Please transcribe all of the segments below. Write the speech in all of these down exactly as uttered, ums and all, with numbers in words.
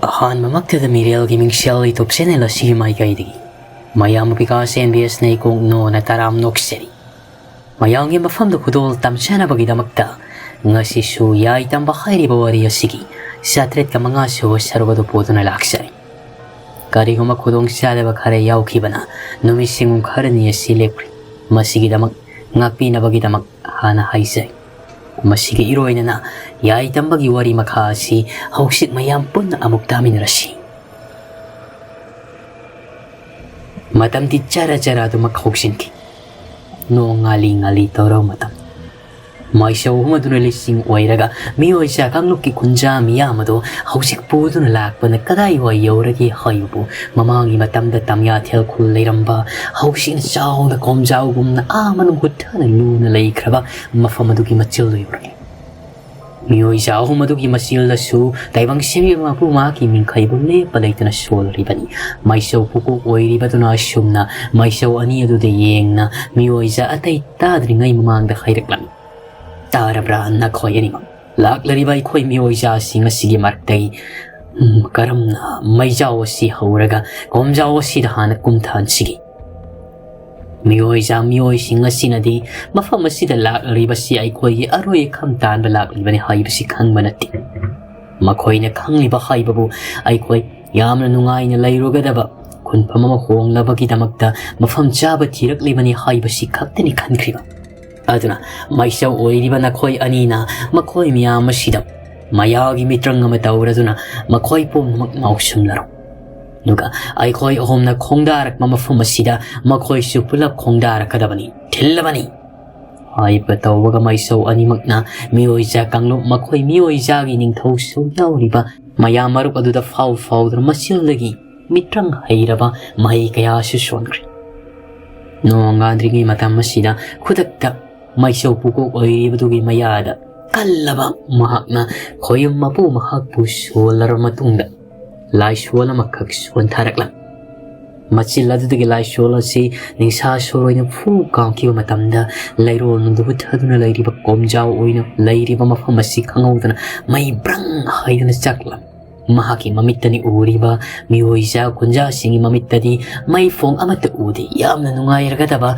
ꯑꯍꯥꯟꯕꯃꯛꯇꯗ ꯃꯤꯔꯦꯜꯒꯤ ꯃꯤꯡꯁꯦꯜ YouTube channel ꯑꯁꯤꯒꯤ ꯃꯥꯏꯀꯩꯗꯒꯤ ꯃꯌꯥꯝ ꯑꯄꯤꯀꯥ ꯁꯦꯟꯕꯤ ꯑꯦꯁꯅ ꯏꯀꯣꯛ ꯅꯣꯅ ꯇꯔꯥꯝ ꯅꯣꯛꯆꯔꯤ꯫ ꯃꯌꯥꯝꯒꯤ ꯃꯐꯝꯗ ꯈꯨꯗꯣꯜ ꯇꯝꯖꯅꯕꯒꯤꯗꯃꯛꯇ ꯉꯁꯤꯁꯨ ꯌꯥꯏ ꯇꯝꯕ ꯍꯥꯏꯔꯤꯕ ꯋꯥꯔꯤ ꯑꯁꯤꯒꯤ ꯆꯥꯇ꯭ꯔꯦꯠꯀ ꯃꯉꯥ ꯁꯨꯕ ꯁꯔꯨꯛ ꯑꯗꯨ ꯄꯨꯗꯨꯅ ꯂꯥꯛꯆꯔꯤ꯫ ꯀꯔꯤꯒꯨꯝꯕ ꯈꯨꯗꯣꯡꯆꯥꯗꯕ ꯈꯔ ꯌꯥꯎꯈꯤꯕꯅ ꯅꯨꯃꯤꯠ ꯁꯤꯡ ꯈꯔꯅꯤ ꯑꯁꯤ ꯂꯦꯞꯈ꯭ꯔꯦ꯫ ꯃꯁꯤꯒꯤꯗꯃꯛ ꯉꯥꯛꯄꯤꯅꯕꯒꯤꯗꯃꯛ ꯍꯥꯟꯅ ꯍꯥꯏꯖꯔꯤ꯫ ꯃꯁꯤꯒꯤ ꯏꯔꯣꯏꯅꯅ ꯌꯥꯏ ꯇꯝꯕꯒꯤ ꯋꯥꯔꯤ ꯃꯈꯥ ꯑꯁꯤ ꯍꯧꯖꯤꯛ ꯃꯌꯥꯝ ꯄꯨꯟꯅ ꯑꯃꯨꯛ ꯇꯥꯃꯤꯟꯅꯔꯁꯤ꯫ ꯃꯇꯝꯗꯤ ꯆꯔ ꯆꯔ ꯑꯗꯨꯃꯛ ꯍꯧꯖꯤꯟꯈꯤ꯫ ꯅꯣꯡ ꯉꯥꯂꯤ ꯉꯥꯂꯤ ꯇꯧꯔꯕ ꯃꯇꯝ꯫ ꯃꯥꯏꯁꯧ ꯑꯍꯨꯝ ꯑꯗꯨꯅ ꯂꯤꯁꯤꯡ ꯑꯣꯏꯔꯒ ꯃꯤꯑꯣꯏ ꯆꯥ ꯀꯥꯡꯂꯨꯞꯀꯤ ꯈꯨꯟꯖꯥ ꯃꯤꯌꯥꯝ ꯑꯗꯨ ꯍꯧꯖꯤꯛ ꯄꯨꯗꯨꯅ ꯂꯥꯛꯄꯅ ꯀꯗꯥꯏꯋꯥꯏ ꯌꯧꯔꯒꯦ ꯍꯥꯏꯕꯕꯨ ꯃꯃꯥꯡꯒꯤ ꯃꯇꯝꯗ ꯇꯝꯌꯥꯊꯦꯜ ꯈꯨꯜ ꯂꯩꯔꯝꯕ ꯍꯧꯖꯤꯛꯅ ꯆꯥꯎꯅ ꯀꯣꯝꯖꯥꯎꯒꯨꯝꯅ ꯑꯥ ꯃꯅꯨꯡ ꯍꯨꯠꯊꯅ ꯂꯨꯅ ꯂꯩꯈ꯭ꯔꯕ ꯃꯐꯝ ꯑꯗꯨꯒꯤ ꯃꯆꯤꯜꯗꯨ ꯌꯧꯔꯛꯏ꯫ ꯃꯤꯑꯣꯏ ꯆꯥ ꯑꯍꯨꯝ ꯑꯗꯨꯒꯤ ꯃꯆꯤꯜꯗꯁꯨ ꯇꯥꯏꯕꯪ ꯁꯦꯝꯕꯤꯕ ꯃꯄꯨ ꯃꯍꯥꯛꯀꯤ ꯃꯤꯡꯈꯩꯕꯨ ꯂꯦꯞꯄ ꯂꯩꯇꯅ ꯁꯣꯜꯂꯤꯕꯅꯤ꯫ ꯃꯥꯏꯁꯧ ꯄꯨꯀꯣꯛ ꯑꯣꯏꯔꯤꯕꯗꯨꯅ ꯑꯁꯨꯝꯅ ꯃꯥꯏꯁꯧ ꯑꯅꯤ ꯑꯗꯨꯗ ꯌꯦꯡꯅ ꯃꯤꯑꯣꯏ ꯆꯥ ꯑꯇꯩ ꯇꯥꯗ꯭ꯔꯤꯉꯩ ꯃꯃꯥꯡꯗ ꯍꯥꯏꯔꯛꯂꯝꯃꯤ꯫ ꯇꯥꯔꯕ꯭ꯔꯥ ꯅꯈꯣꯏ ꯑꯅꯤꯃꯛ? ꯂꯥꯛꯂꯤꯕ ꯑꯩꯈꯣꯏ ꯃꯤꯑꯣꯏ ꯆꯥꯁꯤꯡ ꯑꯁꯤꯒꯤ ꯃꯔꯛꯇꯒꯤ, ꯎꯝ, ꯀꯔꯝꯅ ꯃꯩꯖꯥꯎ ꯑꯁꯤ ꯍꯧꯔꯒ ꯀꯣꯝꯖꯥꯎ ꯑꯁꯤꯗ ꯍꯥꯟꯅ ꯀꯨꯝꯊꯍꯟꯁꯤꯒꯦ? ꯃꯤꯑꯣꯏ ꯆꯥ ꯃꯤꯑꯣꯏꯁꯤꯡ ꯑꯁꯤꯅꯗꯤ ꯃꯐꯝ ꯑꯁꯤꯗ ꯂꯥꯛꯂꯤꯕꯁꯤ ꯑꯩꯈꯣꯏꯒꯤ ꯑꯔꯣꯏ ꯑꯈꯝ ꯇꯥꯟꯕ ꯂꯥꯛꯂꯤꯕꯅꯤ ꯍꯥꯏꯕꯁꯤ ꯈꯪꯕ ꯅꯠꯇꯦ꯫ ꯃꯈꯣꯏꯅ ꯈꯪꯂꯤꯕ ꯍꯥꯏꯕꯕꯨ ꯑꯩꯈꯣꯏ ꯌꯥꯝꯅ ꯅꯨꯡꯉꯥꯏꯅ ꯂꯩꯔꯨꯒꯗꯕ ꯈꯨꯟꯐꯝ ꯑꯃ ꯍꯣꯡꯅꯕꯒꯤꯗꯃꯛꯇ ꯃꯐꯝ ꯆꯥꯕ ꯊꯤꯔꯛꯂꯤꯕꯅꯤ ꯍꯥꯏꯕꯁꯤ ꯈꯛꯇꯅꯤ ꯈꯟꯈ꯭ꯔꯤꯕ꯫ ꯑꯗꯨꯅ ꯃꯥꯏꯆꯧ ꯑꯣꯏꯔꯤꯕ ꯅꯈꯣꯏ ꯑꯅꯤꯅ ꯃꯈꯣꯏ ꯃꯌꯥꯝ ꯑꯁꯤꯗ ꯃꯌꯥꯒꯤ ꯃꯤꯇ꯭ꯔꯪ ꯑꯃ ꯇꯧꯔꯗꯨꯅ ꯃꯈꯣꯏ ꯄꯨꯝꯅꯃꯛ ꯉꯥꯎꯁꯨꯝꯅꯔꯣ꯫ ꯑꯗꯨꯒ ꯑꯩꯈꯣꯏ ꯑꯍꯨꯝꯅ ꯈꯣꯡꯗꯥꯔꯛꯄ ꯃꯐꯝ ꯑꯁꯤꯗ ꯃꯈꯣꯏꯁꯨ ꯄꯨꯂꯞ ꯈꯣꯡꯗꯥꯔꯛꯀꯗꯕꯅꯤ, ꯊꯤꯜꯂꯕꯅꯤ ꯍꯥꯏꯕ ꯇꯧꯕꯒ ꯃꯥꯏꯆꯧ ꯑꯅꯤꯃꯛꯅ ꯃꯤꯑꯣꯏꯖꯥ ꯀꯥꯡꯂꯨꯞ, ꯃꯈꯣꯏ ꯃꯤꯑꯣꯏꯖꯥꯒꯤ ꯅꯤꯡꯊꯧꯁꯨ ꯌꯥꯎꯔꯤꯕ ꯃꯌꯥꯝ ꯃꯔꯨꯞ ꯑꯗꯨꯗ ꯐꯥꯎ ꯐꯥꯎꯗꯨꯅ ꯃꯆꯤꯜꯗꯒꯤ ꯃꯤꯇ꯭ꯔꯪ ꯍꯩꯔꯕ ꯃꯍꯩ ꯀꯌꯥꯁꯨ ꯁꯣꯟꯈ꯭ꯔꯦ꯫ ꯅꯣꯡꯉꯥꯟꯗ꯭ꯔꯤꯉꯩ ꯃꯇꯝ ꯑꯁꯤꯗ ꯈꯨꯗꯛꯇ ꯃꯥꯏꯆꯧ ꯄꯨꯀꯣꯛ ꯑꯣꯏꯔꯤꯕꯗꯨꯒꯤ ꯃꯌꯥꯗ ꯀꯜꯂꯕ ꯃꯍꯥꯛꯅ ꯈꯣꯌꯨꯝ ꯃꯄꯨ ꯃꯍꯥꯛꯄꯨ ꯁꯣꯜꯂꯔꯕ ꯃꯇꯨꯡꯗ ꯂꯥꯏꯁꯣꯜ ꯑꯃꯈꯛ ꯁꯣꯟꯊꯔꯛꯂꯝꯃꯤ꯫ ꯃꯆꯤꯜ ꯑꯗꯨꯗꯒꯤ ꯂꯥꯏꯁꯣꯜ ꯑꯁꯤ ꯅꯤꯡꯁꯥ ꯁꯣꯔ ꯑꯣꯏꯅ ꯐꯨ ꯀꯥꯝꯈꯤꯕ ꯃꯇꯝꯗ ꯂꯩꯔꯣꯜ ꯅꯨꯡꯗꯨ ꯍꯨꯠꯊꯗꯨꯅ ꯂꯩꯔꯤꯕ ꯀꯣꯝꯖꯥꯎ ꯑꯣꯏꯅ ꯂꯩꯔꯤꯕ ꯃꯐꯝ ꯑꯁꯤ ꯈꯪꯍꯧꯗꯅ ꯃꯩ ꯕ꯭ꯔꯪ ꯍꯥꯏꯗꯨꯅ ꯆꯥꯛꯂꯝꯃꯤ꯫ ꯃꯍꯥꯛꯀꯤ ꯃꯃꯤꯠꯇꯅꯤ ꯎꯔꯤꯕ ꯃꯤꯑꯣꯏꯖꯥ ꯈꯨꯟꯖꯥꯁꯤꯡꯒꯤ ꯃꯃꯤꯠꯇꯗꯤ ꯃꯩꯐꯣꯡ ꯑꯃꯠꯇ ꯎꯗꯦ꯫ ꯌꯥꯝꯅ ꯅꯨꯡꯉꯥꯏꯔꯒꯗꯕ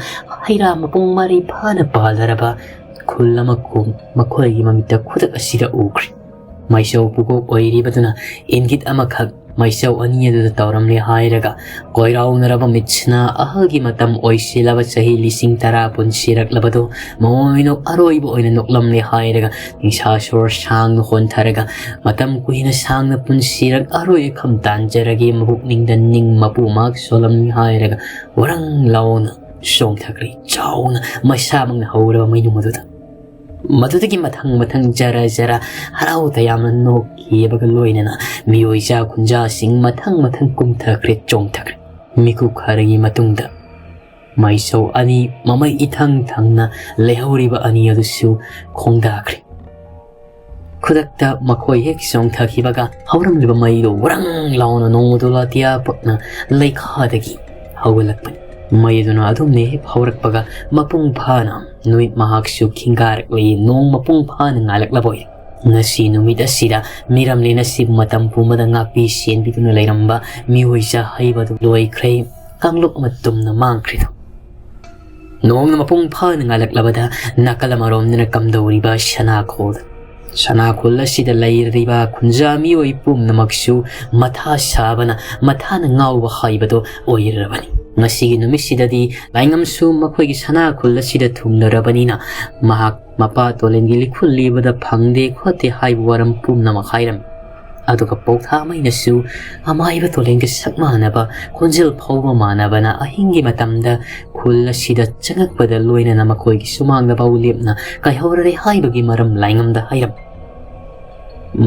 ꯍꯩꯔꯥ ꯃꯄꯨꯡ ꯃꯔꯩ ꯐꯥꯅ ꯄꯥꯜꯂꯔꯕ ꯈꯨꯜ ꯑꯃ ꯀꯨꯝ ꯃꯈꯣꯏꯒꯤ ꯃꯃꯤꯠꯇ ꯈꯨꯗꯛ ꯑꯁꯤꯗ ꯎꯈ꯭ꯔꯦ꯫ ꯃꯥꯏꯆꯧ ꯄꯨꯀꯣꯛ ꯑꯣꯏꯔꯤꯕꯗꯨꯅ ꯏꯪꯒꯤꯠ ꯑꯃꯈꯛ ꯃꯥꯏꯆꯧ ꯑꯅꯤ ꯑꯗꯨꯗ ꯇꯧꯔꯝꯂꯦ ꯍꯥꯏꯔꯒ, ꯀꯣꯏꯔꯥꯎꯅꯔꯕ ꯃꯤꯠꯁꯤꯅ ꯑꯍꯜꯒꯤ ꯃꯇꯝ ꯑꯣꯏꯁꯤꯜꯂꯕ ꯆꯍꯤ ꯂꯤꯁꯤꯡ ꯇꯔꯥ ꯄꯨꯟꯁꯤꯔꯛꯂꯕꯗꯨ ꯃꯑꯣꯡ ꯑꯔꯣꯏꯕ ꯑꯣꯏꯅ ꯅꯣꯛꯂꯝꯂꯦ ꯍꯥꯏꯔꯒ, ꯅꯤꯡꯁꯥ ꯁꯣꯔ ꯁꯥꯡꯅ ꯍꯣꯟꯊꯔꯒ, ꯃꯇꯝ ꯀꯨꯏꯅ ꯁꯥꯡꯅ ꯄꯨꯟꯁꯤꯔꯛ ꯑꯔꯣꯏ ꯑꯈꯝ ꯇꯥꯟꯖꯔꯒꯦ, ꯃꯄꯨꯛꯅꯤꯡꯗ ꯅꯤꯡ ꯃꯄꯨ ꯃꯍꯥꯛ ꯁꯣꯜꯂꯝꯂꯦ ꯍꯥꯏꯔꯒ, ꯋꯥꯔꯪ ꯂꯥꯎꯅ ꯆꯣꯡꯊꯈ꯭ꯔꯦ꯫ ꯆꯥꯎꯅ ꯃꯩꯁꯥꯃꯛꯅ ꯍꯧꯔꯕ ꯃꯩꯅꯨꯡ ꯑꯗꯨꯗ꯫ ꯃꯗꯨꯗꯒꯤ ꯃꯊꯪ ꯃꯊꯪ ꯖꯔ ꯖꯔ ꯍꯔꯥꯎ ꯇꯌꯥꯝꯅ ꯅꯣꯛꯈꯤꯕꯒ ꯂꯣꯏꯅꯅ ꯃꯤꯑꯣꯏꯖꯥ ꯈꯨꯟꯖꯥꯁꯤꯡ ꯃꯊꯪ ꯃꯊꯪ ꯀꯨꯝꯊꯈ꯭ꯔꯦ, ꯆꯣꯡꯊꯈ꯭ꯔꯦ꯫ ꯃꯤꯀꯨꯞ ꯈꯔꯒꯤ ꯃꯇꯨꯡꯗ ꯃꯩꯁꯧ ꯑꯅꯤ ꯃꯃꯩ ꯏꯊꯪ ꯊꯪꯅ ꯂꯩꯍꯧꯔꯤꯕ ꯑꯅꯤ ꯑꯗꯨꯁꯨ ꯈꯣꯡꯗꯥꯈ꯭ꯔꯦ꯫ ꯈꯨꯗꯛꯇ ꯃꯈꯣꯏ ꯍꯦꯛ ꯆꯣꯡꯊꯈꯤꯕꯒ ꯍꯧꯔꯝꯂꯤꯕ ꯃꯩꯗꯨ ꯋꯥꯔꯪ ꯂꯥꯎꯅ ꯅꯣꯡꯃꯗꯣ ꯂꯥꯇꯤꯌꯥ ꯄꯛꯅ ꯂꯩꯈꯥꯗꯒꯤ ꯍꯧꯒꯠꯂꯛꯄꯅꯤ꯫ ꯃꯩ ꯑꯗꯨꯅ ꯑꯗꯨꯝꯅ ꯍꯦꯛ ꯍꯧꯔꯛꯄꯒ ꯃꯄꯨꯡ ꯐꯥꯅ ꯅꯨꯃꯤꯠ ꯃꯍꯥꯛꯁꯨ ꯈꯤꯡꯒꯥꯔꯛꯂꯤ꯫ ꯅꯣꯡ ꯃꯄꯨꯡ ꯐꯥꯅ ꯉꯥꯜꯂꯛꯂꯕ ꯑꯣꯏꯔꯦ꯫ ꯉꯁꯤ ꯅꯨꯃꯤꯠ ꯑꯁꯤꯗ ꯃꯤꯔꯝꯂꯦꯟ ꯑꯁꯤꯕꯨ ꯃꯇꯝ ꯄꯨꯝꯕꯗ ꯉꯥꯛꯄꯤ ꯁꯦꯟꯕꯤꯗꯨꯅ ꯂꯩꯔꯝꯕ ꯃꯤꯑꯣꯏꯖꯥ ꯍꯩꯕꯗꯨ ꯂꯣꯏꯈ꯭ꯔꯦ꯫ ꯀꯥꯡꯂꯨꯞ ꯑꯃ ꯇꯨꯝꯅ ꯃꯥꯡꯈ꯭ꯔꯤꯗꯣ꯫ ꯅꯣꯡꯅ ꯃꯄꯨꯡ ꯐꯥꯅ ꯉꯥꯜꯂꯛꯂꯕꯗ ꯅꯥꯀꯜ ꯑꯃꯔꯣꯝꯗꯅ ꯀꯝꯗꯧꯔꯤꯕ ꯁꯅꯥꯈꯣꯜꯗ꯫ ꯁꯅꯥꯈꯣꯜ ꯑꯁꯤꯗ ꯂꯩꯔꯤꯕ ꯈꯨꯟꯖꯥ ꯃꯤꯑꯣꯏ ꯄꯨꯝꯅꯃꯛꯁꯨ ꯃꯊꯥ ꯁꯥꯕꯅ ꯃꯊꯥꯅ ꯉꯥꯎꯕ ꯍꯥꯏꯕꯗꯨ ꯑꯣꯏꯔꯕꯅꯤ꯫ ꯉꯁꯤꯒꯤ ꯅꯨꯃꯤꯠꯁꯤꯗꯗꯤ ꯂꯥꯏꯉꯝꯁꯨ ꯃꯈꯣꯏꯒꯤ ꯁꯅꯥꯈꯣꯜ ꯑꯁꯤꯗ ꯊꯨꯡꯂꯔꯕꯅꯤꯅ ꯃꯍꯥꯛ ꯃꯄꯥ ꯇꯣꯂꯦꯟꯒꯤ ꯂꯤꯈꯨꯜ ꯂꯤꯕꯗ ꯐꯪꯗꯦ ꯈꯣꯠꯇꯦ ꯍꯥꯏꯕ ꯋꯥꯔꯝ ꯄꯨꯝꯅꯃꯛ ꯍꯥꯏꯔꯝꯃꯤ꯫ ꯑꯗꯨꯒ ꯄꯧꯊꯥꯃꯩꯅꯁꯨ ꯑꯃꯥꯏꯕ ꯇꯣꯂꯦꯟꯒ ꯁꯛ ꯃꯥꯟꯅꯕ, ꯈꯣꯟꯖꯦꯜ ꯐꯥꯎꯕ ꯃꯥꯟꯅꯕꯅ ꯑꯍꯤꯡꯒꯤ ꯃꯇꯝꯗ ꯈꯨꯜ ꯑꯁꯤꯗ ꯆꯪꯉꯛꯄꯗ ꯂꯣꯏꯅꯅ ꯃꯈꯣꯏꯒꯤ ꯁꯨꯃꯥꯡꯗ ꯐꯥꯎ ꯂꯦꯞꯅ ꯀꯥꯏꯍꯧꯔꯔꯦ ꯍꯥꯏꯕꯒꯤ ꯃꯔꯝ ꯂꯥꯏꯉꯝꯗ ꯍꯥꯏꯔꯝꯃꯤ꯫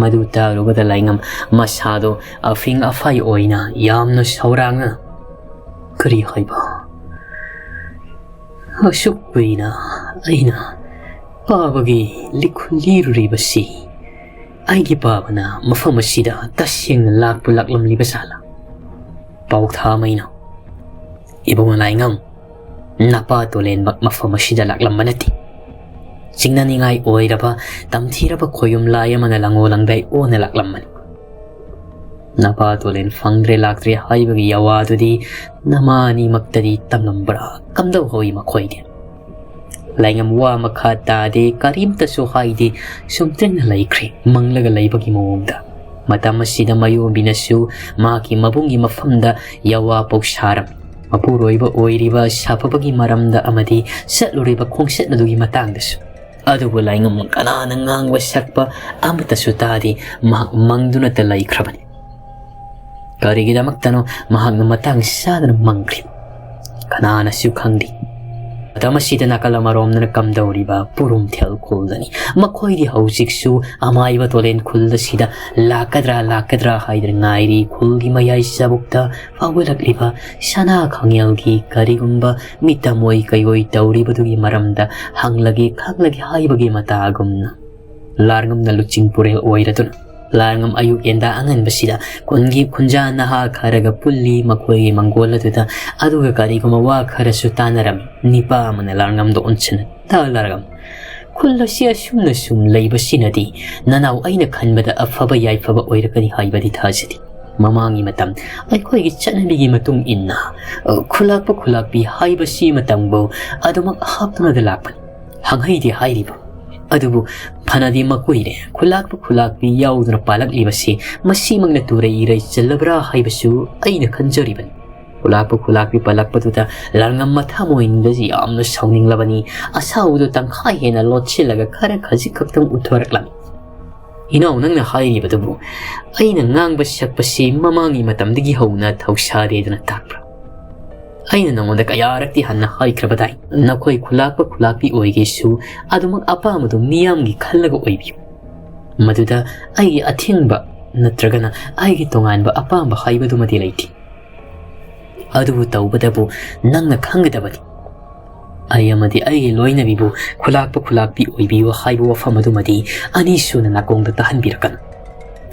ꯃꯗꯨ ꯇꯥꯔꯨꯕꯗ ꯂꯥꯏꯉꯝ ꯃꯁꯥꯗꯣ ꯑꯐꯤꯡ ꯑꯐꯥꯏ ꯑꯣꯏꯅ ꯌꯥꯝꯅ ꯁꯧꯔꯥꯡꯅ, "ꯀꯔꯤ ꯍꯥꯏꯕ? ꯑꯁꯨꯛ ꯀꯨꯏꯅ ꯑꯩꯅ ꯄꯥꯕꯒꯤ ꯂꯤꯈꯨꯜ ꯂꯤꯔꯨꯔꯤꯕꯁꯤ ꯑꯩꯒꯤ ꯄꯥꯕꯅ ꯃꯐꯝ ꯑꯁꯤꯗ ꯇꯁꯦꯡꯅ ꯂꯥꯛꯄ ꯂꯥꯛꯂꯝꯂꯤꯕ ꯖꯥꯠꯂꯥ?" ꯄꯥꯎꯊꯥꯃꯩꯅ, "ꯏꯕꯨꯡꯉꯣ ꯂꯥꯏꯉꯝ, ꯅꯄꯥ ꯇꯣꯂꯦꯟꯃꯛ ꯃꯐꯝ ꯑꯁꯤꯗ ꯂꯥꯛꯂꯝꯕ ꯅꯠꯇꯦ꯫ ꯆꯤꯡꯅꯅꯤꯡꯉꯥꯏ ꯑꯣꯏꯔꯕ ꯇꯝꯊꯤꯔꯕ ꯈꯣꯌꯨꯝ ꯂꯥꯏ ꯑꯃꯅ ꯂꯪꯉꯣ ꯂꯪꯗꯥꯏ ꯑꯣꯟꯅ ꯂꯥꯛꯂꯝꯕꯅꯤ꯫ ꯅꯄꯥ ꯇꯣꯂꯦꯟ ꯐꯪꯗ꯭ꯔꯦ ꯂꯥꯛꯇ꯭ꯔꯦ ꯍꯥꯏꯕꯒꯤ ꯌꯥꯋꯥꯗꯨꯗꯤ ꯅꯃꯥ ꯑꯅꯤꯃꯛꯇꯗꯤ ꯇꯝꯂꯝꯕ꯭ꯔꯥ? ꯀꯝꯗꯧꯍꯧꯏ ꯃꯈꯣꯏꯗꯤ? ꯂꯥꯏꯉꯝ ꯋꯥ ꯃꯈꯥ ꯇꯥꯗꯦ, ꯀꯔꯤꯝꯇꯁꯨ ꯍꯥꯏꯗꯦ, ꯁꯨꯝꯇ꯭ꯔꯤꯡꯅ ꯂꯩꯈ꯭ꯔꯦ, ꯃꯪꯂꯒ ꯂꯩꯕꯒꯤ ꯃꯑꯣꯡꯗ꯫ ꯃꯇꯝ ꯑꯁꯤꯗ ꯃꯌꯣꯝꯕꯤꯅꯁꯨ ꯃꯍꯥꯛꯀꯤ ꯃꯕꯨꯡꯒꯤ ꯃꯐꯝꯗ ꯌꯥꯋꯥ ꯄꯧꯁꯥꯔꯝꯃꯤ꯫ ꯃꯄꯨꯔꯣꯏꯕ ꯑꯣꯏꯔꯤꯕ ꯁꯥꯐꯕꯒꯤ ꯃꯔꯝꯗ ꯑꯃꯗꯤ ꯆꯠꯂꯨꯔꯤꯕ ꯈꯣꯡꯆꯠ ꯑꯗꯨꯒꯤ ꯃꯇꯥꯡꯗꯁꯨ꯫ ꯑꯗꯨꯕꯨ ꯂꯥꯏꯉꯝ ꯀꯅꯥꯅ ꯉꯥꯡꯕ ꯁꯛꯄ ꯑꯃꯠꯇꯁꯨ ꯇꯥꯗꯦ, ꯃꯍꯥꯛ ꯃꯪꯗꯨꯅꯇ ꯂꯩꯈ꯭ꯔꯕꯅꯤ꯫ ꯀꯔꯤꯒꯤꯗꯃꯛꯇꯅꯣ ꯃꯍꯥꯛꯅ ꯃꯇꯥꯡ ꯆꯥꯗꯅ ꯃꯪꯈ꯭ꯔꯤꯕ? ꯀꯅꯥꯅꯁꯨ ꯈꯪꯗꯦ꯫ ꯃꯇꯝ ꯑꯁꯤꯗ ꯅꯥꯀꯜ ꯑꯃꯔꯣꯝꯗꯅ ꯀꯝꯗꯧꯔꯤꯕ ꯄꯨꯔꯨꯝꯊꯦꯜ ꯈꯨꯜꯗꯅꯤ꯫ ꯃꯈꯣꯏꯗꯤ ꯍꯧꯖꯤꯛꯁꯨ ꯑꯃꯥꯏꯕ ꯇꯣꯂꯦꯟ ꯈꯨꯜ ꯑꯁꯤꯗ ꯂꯥꯛꯀꯗ꯭ꯔꯥ ꯂꯥꯛꯀꯗ꯭ꯔꯥ ꯍꯥꯏꯗꯅ ꯉꯥꯏꯔꯤ꯫ ꯈꯨꯜꯒꯤ ꯃꯌꯥꯏ ꯆꯕꯨꯛꯇ ꯐꯥꯎꯒꯠꯂꯛꯂꯤꯕ ꯁꯅꯥ ꯈꯪꯌꯦꯜꯒꯤ ꯀꯔꯤꯒꯨꯝꯕ ꯃꯤꯇꯝ ꯑꯣꯏ ꯀꯩꯑꯣꯏ ꯇꯧꯔꯤꯕꯗꯨꯒꯤ ꯃꯔꯝꯗ ꯍꯪꯂꯒꯦ ꯈꯪꯂꯒꯦ ꯍꯥꯏꯕꯒꯤ ꯃꯇꯥꯒꯨꯝꯅ ꯂꯥꯔꯉꯝꯅ ꯂꯨꯆꯤꯡ ꯄꯨꯔꯦꯜ ꯑꯣꯏꯔꯗꯨꯅ ꯂꯥꯔꯉꯝ ꯑꯌꯨꯛ ꯌꯦꯟꯗꯥ ꯑꯉꯟꯕꯁꯤꯗ ꯈꯨꯟꯒꯤ ꯈꯨꯟꯖꯥ ꯅꯍꯥ ꯈꯔꯒ ꯄꯨꯜꯂꯤ꯫ ꯃꯈꯣꯏꯒꯤ ꯃꯪꯒꯣꯜ ꯑꯗꯨꯗ ꯑꯗꯨꯒ ꯀꯔꯤꯒꯨꯝꯕ ꯋꯥ ꯈꯔꯁꯨ ꯇꯥꯟꯅꯔꯝꯃꯤ꯫ ꯅꯤꯄꯥ ꯑꯃꯅ ꯂꯥꯔꯉꯝꯗ ꯑꯣꯟꯁꯤꯟꯅ, "ꯇꯥ ꯂꯥꯔꯉꯝ, ꯈꯨꯜ ꯑꯁꯤ ꯑꯁꯨꯝꯅ ꯁꯨꯝ ꯂꯩꯕꯁꯤꯅꯗꯤ ꯅꯅꯥꯎ ꯑꯩꯅ ꯈꯟꯕꯗ ꯑꯐꯕ ꯌꯥꯏꯐꯕ ꯑꯣꯏꯔꯛꯀꯅꯤ ꯍꯥꯏꯕꯗꯤ ꯊꯥꯖꯗꯦ꯫ ꯃꯃꯥꯡꯒꯤ ꯃꯇꯝ ꯑꯩꯈꯣꯏꯒꯤ ꯆꯠꯅꯕꯤꯒꯤ ꯃꯇꯨꯡ ꯏꯟꯅ, ꯑ, ꯈꯨꯂꯥꯛꯄ ꯈꯨꯂꯥꯛꯄꯤ ꯍꯥꯏꯕꯁꯤ ꯃꯇꯝꯕꯨ ꯑꯗꯨꯃꯛ ꯍꯥꯞꯇꯨꯅꯗ ꯂꯥꯛꯄꯅꯤ꯫ ꯍꯪꯍꯩꯗꯦ ꯍꯥꯏꯔꯤꯕ꯫ ꯑꯗꯨꯕꯨ ꯐꯅꯗꯤ ꯃꯀꯨꯏꯔꯦ ꯈꯨꯂꯥꯛꯄ ꯈꯨꯂꯥꯛꯄꯤ ꯌꯥꯎꯗꯨꯅ ꯄꯥꯜꯂꯛꯂꯤꯕꯁꯤ꯫ ꯃꯁꯤꯃꯛꯅ ꯇꯨꯔꯩ ꯏꯔꯩ ꯆꯜꯂꯕ꯭ꯔꯥ ꯍꯥꯏꯕꯁꯨ ꯑꯩꯅ ꯈꯟꯖꯔꯤꯕꯅꯤ꯫" ꯈꯨꯂꯥꯛꯄ ꯈꯨꯂꯥꯛꯄꯤ ꯄꯜꯂꯛꯄꯗꯨꯗ ꯂꯥꯔꯉꯝ ꯃꯊꯃꯣꯏꯅꯤꯡꯗꯁꯤ ꯌꯥꯝꯅ ꯁꯥꯎꯅꯤꯡꯂꯕꯅꯤ꯫ ꯑꯁꯥꯎꯕꯗꯨ ꯇꯪꯈꯥꯏ ꯍꯦꯟꯅ ꯂꯣꯠꯁꯤꯜꯂꯒ ꯈꯔ ꯈꯖꯤꯛ ꯈꯛꯇꯪ ꯎꯠꯊꯣꯔꯛꯂꯝꯃꯤ꯫ "ꯏꯅꯥꯎ, ꯅꯪꯅ ꯍꯥꯏꯔꯤꯕꯗꯨꯕꯨ ꯑꯩꯅ ꯉꯥꯡꯕ ꯁꯛꯄꯁꯤ ꯃꯃꯥꯡꯒꯤ ꯃꯇꯝꯗꯒꯤ ꯍꯧꯅ ꯊꯧꯁꯥꯗꯦꯗꯅ ꯇꯥꯛꯄ꯭ꯔꯥ? ꯑꯩꯅ ꯅꯉꯣꯟꯗ ꯀꯌꯥꯔꯛꯇꯤ ꯍꯟꯅ ꯍꯥꯏꯈ꯭ꯔꯕꯗꯥꯏ? ꯅꯈꯣꯏ ꯈꯨꯂꯥꯛꯄ ꯈꯨꯂꯥꯛꯄꯤ ꯑꯣꯏꯒꯦꯁꯨ ꯑꯗꯨꯃꯛ ꯑꯄꯥꯝꯕꯗꯨ ꯃꯤꯌꯥꯝꯒꯤ ꯈꯜꯂꯒ ꯑꯣꯏꯕꯤꯌꯨ꯫ ꯃꯗꯨꯗ ꯑꯩꯒꯤ ꯑꯊꯤꯡꯕ ꯅꯠꯇ꯭ꯔꯒꯅ ꯑꯩꯒꯤ ꯇꯣꯉꯥꯟꯕ ꯑꯄꯥꯝꯕ ꯍꯥꯏꯕꯗꯨꯃꯗꯤ ꯂꯩꯇꯦ꯫ ꯑꯗꯨꯕꯨ ꯇꯧꯕꯗꯕꯨ ꯅꯪꯅ ꯈꯪꯒꯗꯕꯅꯤ꯫ ꯑꯩ ꯑꯃꯗꯤ ꯑꯩꯒꯤ ꯂꯣꯏꯅꯕꯤꯕꯨ ꯈꯨꯂꯥꯛꯄ ꯈꯨꯂꯥꯛꯄꯤ ꯑꯣꯏꯕꯤꯌꯨ ꯍꯥꯏꯕ ꯋꯥꯐꯝ ꯑꯗꯨꯃꯗꯤ ꯑꯅꯤꯁꯨꯅ ꯅꯥꯀꯣꯡꯗ ꯇꯥꯍꯟꯕꯤꯔꯛꯀꯅꯨ꯫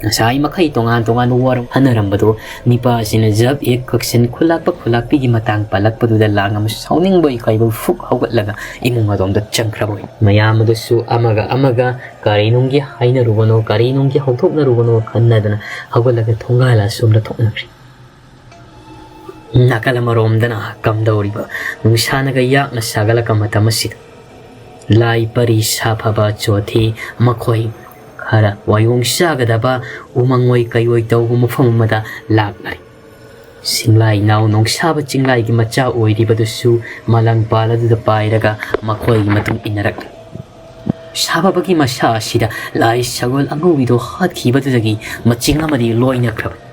ꯉꯁꯥꯏ ꯃꯈꯩ ꯇꯣꯉꯥꯟ ꯇꯣꯉꯥꯟꯕ ꯋꯥꯔꯣꯜ ꯍꯥꯏꯅꯔꯝꯕꯗꯨ ꯅꯤꯄꯥꯁꯤꯅ ꯖꯞ ꯍꯦꯛ ꯀꯛꯁꯤꯟ ꯈꯨꯂꯥꯛꯄ ꯈꯨꯂꯥꯛꯄꯤꯒꯤ ꯃꯇꯥꯡ ꯄꯜꯂꯛꯄꯗꯨꯗ ꯂꯥꯡ ꯑꯃꯁꯨ ꯁꯥꯎꯅꯤꯡꯕ ꯏꯀꯥꯏꯕ ꯐꯨꯛ ꯍꯧꯒꯠꯂꯒ ꯏꯃꯨꯡ ꯑꯗꯣꯝꯗ ꯆꯪꯈ꯭ꯔꯕ ꯑꯣꯏ꯫ ꯃꯌꯥꯝ ꯑꯗꯨꯁꯨ ꯑꯃꯒ ꯑꯃꯒ ꯀꯔꯤꯅꯨꯡꯒꯤ ꯍꯥꯏꯅꯔꯨꯕꯅꯣ, ꯀꯔꯤꯅꯨꯡꯒꯤ ꯍꯧꯗꯣꯛꯅꯔꯨꯕꯅꯣ ꯈꯟꯅꯗꯅ ꯍꯧꯒꯠꯂꯒ ꯊꯣꯡꯒꯥꯜ ꯑꯁꯣꯝꯗ ꯊꯣꯛꯅꯈ꯭ꯔꯦ꯫ ꯅꯥꯀꯜ ꯑꯃꯔꯣꯝꯗꯅ ꯀꯝꯗꯧꯔꯤꯕ ꯅꯨꯡꯁꯥꯅꯒ ꯌꯥꯛꯅ ꯁꯥꯒꯠꯂꯛꯄ ꯃꯇꯝ ꯑꯁꯤꯗ ꯂꯥꯏ ꯄꯔꯤ ꯁꯥꯐꯕ ꯆꯣꯊꯤ ꯃꯈꯣꯏ ꯈꯔ ꯋꯥꯌꯣꯡ ꯆꯥꯒꯗꯕ ꯎꯃꯪ ꯑꯣꯏ ꯀꯩꯑꯣꯏ ꯇꯧꯕ ꯃꯐꯝ ꯑꯃꯗ ꯂꯥꯛꯂꯔꯤ꯫ ꯁꯤꯡꯂꯥꯏ ꯅꯥꯎ ꯅꯣꯡꯁꯥꯕ ꯆꯤꯡꯂꯥꯏꯒꯤ ꯃꯆꯥ ꯑꯣꯏꯔꯤꯕꯗꯨꯁꯨ ꯃꯂꯪ ꯄꯥꯜ ꯑꯗꯨꯗ ꯄꯥꯏꯔꯒ ꯃꯈꯣꯏꯒꯤ ꯃꯇꯨꯡ ꯏꯟꯅꯔꯛꯂꯤ꯫ ꯁꯥꯐꯕꯒꯤ ꯃꯁꯥ ꯑꯁꯤꯗ ꯂꯥꯏ ꯁꯒꯣꯜ ꯑꯉꯧꯕꯤꯗꯣ ꯍꯥꯠꯈꯤꯕꯗꯨꯗꯒꯤ ꯃꯆꯤꯡ ꯑꯃꯗꯤ ꯂꯣꯏꯅꯈ꯭ꯔꯕꯅꯤ꯫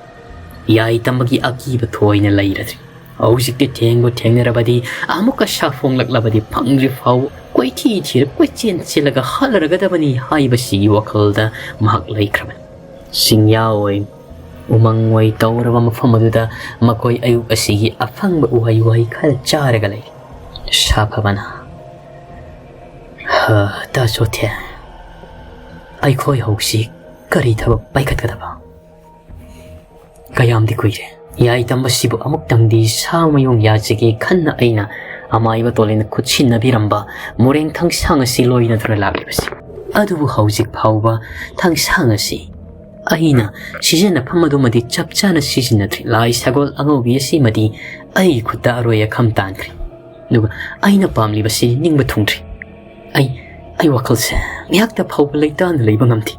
ꯌꯥꯏ ꯇꯝꯕꯒꯤ ꯑꯀꯤꯕ ꯊꯣꯏꯅ ꯂꯩꯔꯗ꯭ꯔꯤ꯫ ꯍꯧꯖꯤꯛꯇꯤ ꯊꯦꯡꯕꯨ ꯊꯦꯡꯅꯔꯕꯗꯤ, ꯑꯃꯨꯛꯀ ꯁꯥꯐꯣꯡꯂꯛꯂꯕꯗꯤ ꯐꯪꯗ꯭ꯔꯤ ꯐꯥꯎ ꯀꯣꯏꯊꯤ ꯊꯤꯔ ꯀꯣꯏꯆꯦꯟ ꯆꯦꯜꯂꯒ ꯍꯥꯠꯂꯔꯒꯗꯕꯅꯤ ꯍꯥꯏꯕꯁꯤꯒꯤ ꯋꯥꯈꯜꯗ ꯃꯍꯥꯛ ꯂꯩꯈ꯭ꯔꯕꯅꯤ꯫ ꯆꯤꯡꯌꯥ ꯑꯣꯏ, ꯎꯃꯪ ꯑꯣꯏ ꯇꯧꯔꯕ ꯃꯐꯝ ꯑꯗꯨꯗ ꯃꯈꯣꯏ ꯑꯌꯨꯛ ꯑꯁꯤꯒꯤ ꯑꯐꯪꯕ ꯎꯍꯩ ꯋꯥꯍꯩ ꯈꯔ ꯆꯥꯔꯒ ꯂꯩ꯫ ꯁꯥꯐꯕꯅ, "ꯍ, ꯇꯥ ꯆꯣꯊꯦ, ꯑꯩꯈꯣꯏ ꯍꯧꯖꯤꯛ ꯀꯔꯤ ꯊꯕꯛ ꯄꯥꯏꯈꯠꯀꯗꯕ? ꯀꯌꯥꯝꯗꯤ ꯀꯨꯏꯔꯦ꯫ ꯌꯥꯏ ꯇꯝꯕꯁꯤꯕꯨ ꯑꯃꯨꯛꯇꯪꯗꯤ ꯁꯥ ꯃꯌꯣꯡ ꯌꯥꯖꯒꯦ ꯈꯟꯅ ꯑꯩꯅ ꯑꯃꯥꯏꯕ ꯇꯣꯂꯦꯟꯅ ꯈꯨꯠꯁꯤꯟꯅꯕꯤꯔꯝꯕ ꯃꯣꯔꯦꯡ ꯊꯥꯡꯁꯥꯡ ꯑꯁꯤ ꯂꯣꯏꯅꯗꯨꯅ ꯂꯥꯛꯂꯤꯕꯁꯤ꯫ ꯑꯗꯨꯕꯨ ꯍꯧꯖꯤꯛ ꯐꯥꯎꯕ ꯊꯥꯡꯁꯥꯡ ꯑꯁꯤ ꯑꯩꯅ ꯁꯤꯖꯤꯟꯅꯐꯝ ꯑꯗꯨꯃꯗꯤ ꯆꯞ ꯆꯥꯅ ꯁꯤꯖꯤꯟꯅꯗ꯭ꯔꯤ꯫ ꯂꯥꯏ ꯁꯒꯣꯜ ꯑꯉꯧꯕꯤ ꯑꯁꯤꯃꯗꯤ ꯑꯩꯒꯤ ꯈꯨꯠꯇ ꯑꯔꯣꯏ ꯑꯈꯝ ꯇꯥꯟꯈ꯭ꯔꯦ꯫ ꯑꯗꯨꯒ ꯑꯩꯅ ꯄꯥꯝꯂꯤꯕꯁꯤ ꯅꯤꯡꯕ ꯊꯨꯡꯗ꯭ꯔꯤ꯫ ꯑꯩ, ꯑꯩ ꯋꯥꯈꯜꯁꯦ ꯉꯥꯏꯍꯥꯛꯇ ꯐꯥꯎꯕ ꯂꯩꯇꯥꯅ ꯂꯩꯕ ꯉꯝꯗꯦ꯫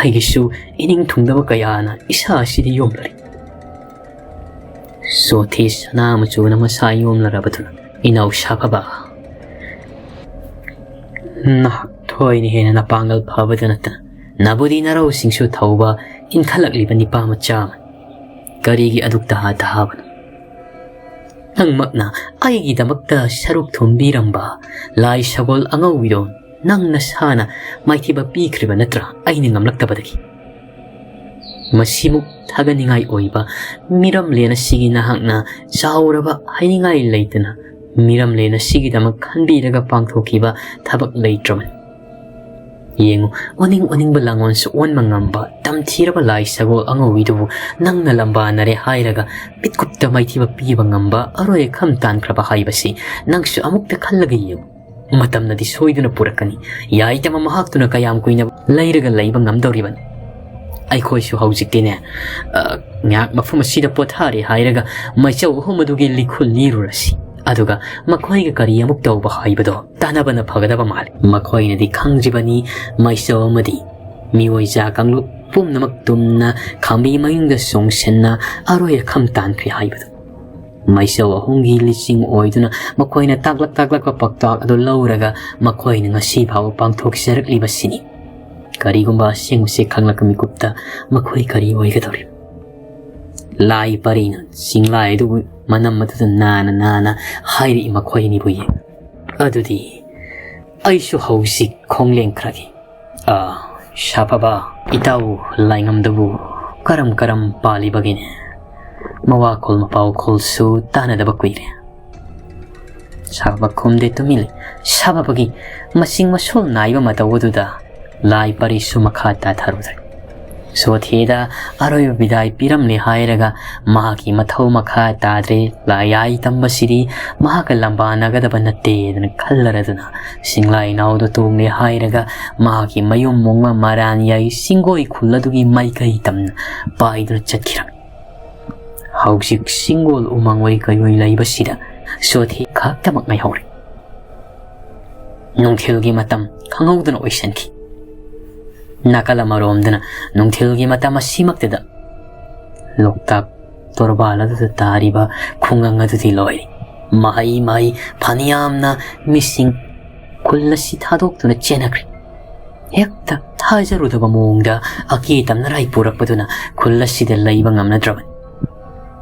ꯑꯩꯒꯤꯁꯨ ꯏꯅꯤꯡ ꯊꯨꯡꯗꯕ ꯀꯌꯥꯅ ꯏꯁꯥ ꯑꯁꯤꯗ ꯌꯣꯝꯂꯔꯤ꯫ ꯁꯣꯊꯤ ꯁꯅꯥ ꯃꯆꯨꯅ ꯃꯁꯥ ꯌꯣꯝꯂꯔꯕꯗꯨꯅ, ꯏꯅꯥꯎ ꯁꯥꯐꯕ, ꯅꯍꯥꯛ ꯊꯣꯏꯅ ꯍꯦꯟꯅ ꯅꯄꯥꯡꯒꯜ ꯐꯕꯗ ꯅꯠꯇꯅ ꯅꯕꯨꯗꯤ ꯅꯔꯧꯁꯤꯡꯁꯨ ꯊꯧꯕ ꯏꯟꯈꯠꯂꯛꯂꯤꯕ ꯅꯤꯄꯥ ꯃꯆꯥ ꯑꯃꯅꯤ꯫ ꯀꯔꯤꯒꯤ ꯑꯗꯨꯛ ꯇꯍꯥ ꯇꯍꯥꯕꯅꯣ? ꯅꯪꯃꯛꯅ ꯑꯩꯒꯤꯗꯃꯛꯇ ꯁꯔꯨꯛ ꯊꯨꯝꯕꯤꯔꯝꯕ ꯂꯥꯏ ꯁꯒꯣꯜ ꯑꯉꯧꯕꯤꯗꯣ ꯅꯪ ꯅꯁꯥꯅ ꯃꯥꯏꯊꯤꯕ ꯄꯤꯈ꯭ꯔꯤꯕ ꯅꯠꯇ꯭ꯔꯥ, ꯑꯩꯅ ꯉꯝꯂꯛꯇꯕꯗꯒꯤ? ꯃꯁꯤꯃꯨꯛ ꯊꯥꯒꯠꯅꯤꯡꯉꯥꯏ ꯑꯣꯏꯕ ꯃꯤꯔꯝꯂꯦꯟ ꯑꯁꯤꯒꯤ ꯅꯍꯥꯛꯅ ꯆꯥꯎꯔꯕ ꯍꯥꯏꯅꯤꯡꯉꯥꯏ ꯂꯩꯇꯅ ꯃꯤꯔꯝꯂꯦꯟ ꯑꯁꯤꯒꯤꯗꯃꯛ ꯈꯟꯕꯤꯔꯒ ꯄꯥꯡꯊꯣꯛꯈꯤꯕ ꯊꯕꯛ ꯂꯩꯇ꯭ꯔꯕꯅꯤ꯫ ꯌꯦꯡꯉꯨ, ꯑꯣꯅꯤꯡ ꯑꯣꯅꯤꯡꯕ ꯂꯥꯡꯑꯣꯟꯁꯨ ꯑꯣꯟꯕ ꯉꯝꯕ ꯇꯝꯊꯤꯔꯕ ꯂꯥꯏ ꯁꯒꯣꯜ ꯑꯉꯧꯕꯤꯗꯨꯕꯨ ꯅꯪꯅ ꯂꯝꯕꯥꯅꯔꯦ ꯍꯥꯏꯔꯒ ꯄꯤꯠꯀꯨꯞꯇ ꯃꯥꯏꯊꯤꯕ ꯄꯤꯕ ꯉꯝꯕ ꯑꯔꯣꯏ ꯑꯈꯝ ꯇꯥꯟꯈ꯭ꯔꯕ ꯍꯥꯏꯕꯁꯤ ꯅꯪꯁꯨ ꯑꯃꯨꯛꯇ ꯈꯜꯂꯒ ꯌꯦꯡꯉꯨ꯫ ꯃꯇꯝꯅꯗꯤ ꯁꯣꯏꯗꯨꯅ ꯄꯨꯔꯛꯀꯅꯤ꯫ ꯌꯥꯏꯗꯕ ꯃꯍꯥꯛꯇꯨꯅ ꯀꯌꯥꯝ ꯀꯨꯏꯅ ꯂꯩꯔꯒ ꯂꯩꯕ ꯉꯝꯗꯧꯔꯤꯕꯅꯤ? ꯑꯩꯈꯣꯏꯁꯨ ꯍꯧꯖꯤꯛꯇꯤꯅꯦ, ꯑ, ꯉꯥꯏꯍꯥꯛ ꯃꯐꯝ ꯑꯁꯤꯗ ꯄꯣꯊꯥꯔꯦ ꯍꯥꯏꯔꯒ ꯃꯩꯆꯧ ꯑꯍꯨꯝ ꯑꯗꯨꯒꯤ ꯂꯤꯈꯨꯜ ꯂꯤꯔꯨꯔꯁꯤ꯫ ꯑꯗꯨꯒ ꯃꯈꯣꯏꯒ ꯀꯔꯤ ꯑꯃꯨꯛ ꯇꯧꯕ ꯍꯥꯏꯕꯗꯣ ꯇꯥꯟꯅꯕꯅ ꯐꯒꯗꯕ ꯃꯥꯜꯂꯤ꯫ ꯃꯈꯣꯏꯅꯗꯤ ꯈꯪꯗ꯭ꯔꯤꯕꯅꯤ ꯃꯩꯆꯧ ꯑꯃꯗꯤ ꯃꯤꯑꯣꯏꯖꯥ ꯀꯥꯡꯂꯨꯞ ꯄꯨꯝꯅꯃꯛ ꯇꯨꯝꯅ ꯈꯥꯝꯕꯤ ꯃꯌꯨꯡꯗ ꯆꯣꯡꯁꯤꯟꯅ ꯑꯔꯣꯏ ꯑꯈꯝ ꯇꯥꯟꯈ꯭ꯔꯦ ꯍꯥꯏꯕꯗꯨ꯫ ꯃꯩꯆꯧ ꯑꯍꯨꯝꯒꯤ ꯂꯤꯆꯤꯡ ꯑꯣꯏꯗꯨꯅ ꯃꯈꯣꯏꯅ ꯇꯥꯛꯂꯛ ꯇꯥꯛꯂꯛꯄ ꯄꯥꯎꯇꯥꯛ ꯑꯗꯨ ꯂꯧꯔꯒ ꯃꯈꯣꯏꯅ ꯉꯁꯤ ꯐꯥꯎꯕ ꯄꯥꯡꯊꯣꯛꯆꯔꯛꯂꯤꯕꯁꯤꯅꯤ꯫ ꯀꯔꯤꯒꯨꯝꯕ ꯑꯁꯦꯡꯕꯁꯤ ꯈꯪꯂꯛꯄ ꯃꯤꯀꯨꯞꯇ ꯃꯈꯣꯏ ꯀꯔꯤ ꯑꯣꯏꯒꯗꯧꯔꯤꯕ? ꯂꯥꯏ ꯄꯔꯤꯅ ꯆꯤꯡꯂꯥꯏ ꯑꯗꯨꯕꯨ ꯃꯅꯝ ꯑꯗꯨꯗ ꯅꯥꯅ ꯅꯥꯅ ꯍꯥꯏꯔꯛꯏ ꯃꯈꯣꯏ ꯑꯅꯤꯕꯨ ꯌꯦꯡ꯫ ꯑꯗꯨꯗꯤ ꯑꯩꯁꯨ ꯍꯧꯖꯤꯛ ꯈꯣꯡ ꯂꯦꯡꯈ꯭ꯔꯒꯦ꯫ ꯑꯥ, ꯁꯥꯐꯕ ꯏꯇꯥꯎ ꯂꯥꯏꯉꯝꯗꯕꯨ ꯀꯔꯝ ꯀꯔꯝ ꯄꯥꯜꯂꯤꯕꯒꯦꯅꯦ? ꯃꯋꯥꯈꯣꯜ ꯃꯄꯥꯎꯈꯣꯜꯁꯨ ꯇꯥꯅꯗꯕ ꯀꯨꯏꯔꯦ꯫ ꯁꯥꯐꯕ ꯈꯨꯝꯗꯦ, ꯇꯨꯃꯤꯟ ꯂꯩ꯫ ꯁꯥꯐꯕꯒꯤ ꯃꯁꯤꯡ ꯃꯁꯨꯜ ꯅꯥꯏꯕ ꯃꯇꯧ ꯑꯗꯨꯗ ꯂꯥꯏ ꯄꯔꯤꯁꯨ ꯃꯈꯥ ꯇꯥꯊꯔꯨꯗ꯭ꯔꯦ꯫ ꯁꯣꯊꯤꯗ ꯑꯔꯣꯏꯕ ꯕꯤꯗꯥꯏ ꯄꯤꯔꯝꯂꯦ ꯍꯥꯏꯔꯒ ꯃꯍꯥꯛꯀꯤ ꯃꯊꯧ ꯃꯈꯥ ꯇꯥꯗ꯭ꯔꯦ꯫ ꯂꯥꯏꯌꯥꯏ ꯇꯝꯕꯁꯤꯗꯤ ꯃꯍꯥꯛꯀ ꯂꯝꯕꯥꯅꯒꯗꯕ ꯅꯠꯇꯦꯗꯅ ꯈꯜꯂꯔꯗꯨꯅ ꯁꯤꯡꯂꯥꯏ ꯅꯥꯎꯗ ꯇꯣꯡꯂꯦ ꯍꯥꯏꯔꯒ ꯃꯍꯥꯛꯀꯤ ꯃꯌꯨꯝ ꯃꯣꯡꯃ ꯃꯔꯥꯟ ꯌꯥꯏ ꯁꯤꯡꯒꯣꯏ ꯈꯨꯜ ꯑꯗꯨꯒꯤ ꯃꯥꯏꯀꯩ ꯇꯝꯅ ꯄꯥꯏꯗꯨꯅ ꯆꯠꯈꯤꯔꯝꯃꯤ꯫ ꯍꯧꯖꯤꯛ ꯁꯤꯡꯒꯣꯜ ꯎꯃꯪ ꯑꯣꯏ ꯀꯩꯑꯣꯏ ꯂꯩꯕꯁꯤꯗ ꯁꯣꯊꯤ ꯈꯛꯇꯃꯛ ꯉꯥꯏꯍꯧꯔꯦ꯫ ꯅꯨꯡꯊꯤꯜꯒꯤ ꯃꯇꯝ ꯈꯪꯍꯧꯗꯅ ꯑꯣꯏꯁꯤꯟꯈꯤ꯫ ꯅꯥꯀꯜ ꯑꯃꯔꯣꯝꯗꯅ ꯅꯨꯡꯊꯤꯜꯒꯤ ꯃꯇꯝ ꯑꯁꯤꯃꯛꯇꯗ ꯂꯣꯛꯇꯥꯛ ꯇꯣꯔꯕꯥꯟ ꯑꯗꯨꯗ ꯇꯥꯔꯤꯕ ꯈꯨꯡꯒꯪ ꯑꯗꯨꯗꯤ ꯂꯣꯏꯔꯦ꯫ ꯃꯍꯩ ꯃꯍꯩ ꯐꯅꯌꯥꯝꯅ ꯃꯤꯁꯤꯡ ꯈꯨꯜ ꯑꯁꯤ ꯊꯥꯗꯣꯛꯇꯨꯅ ꯆꯦꯟꯅꯈ꯭ꯔꯦ꯫ ꯍꯦꯛꯇ ꯊꯥꯖꯔꯨꯗꯕ ꯃꯑꯣꯡꯗ ꯑꯀꯤ ꯇꯝꯅ ꯔꯥꯏ ꯄꯨꯔꯛꯄꯗꯨꯅ ꯈꯨꯜ ꯑꯁꯤꯗ ꯂꯩꯕ ꯉꯝꯅꯗ꯭ꯔꯕꯅꯤ꯫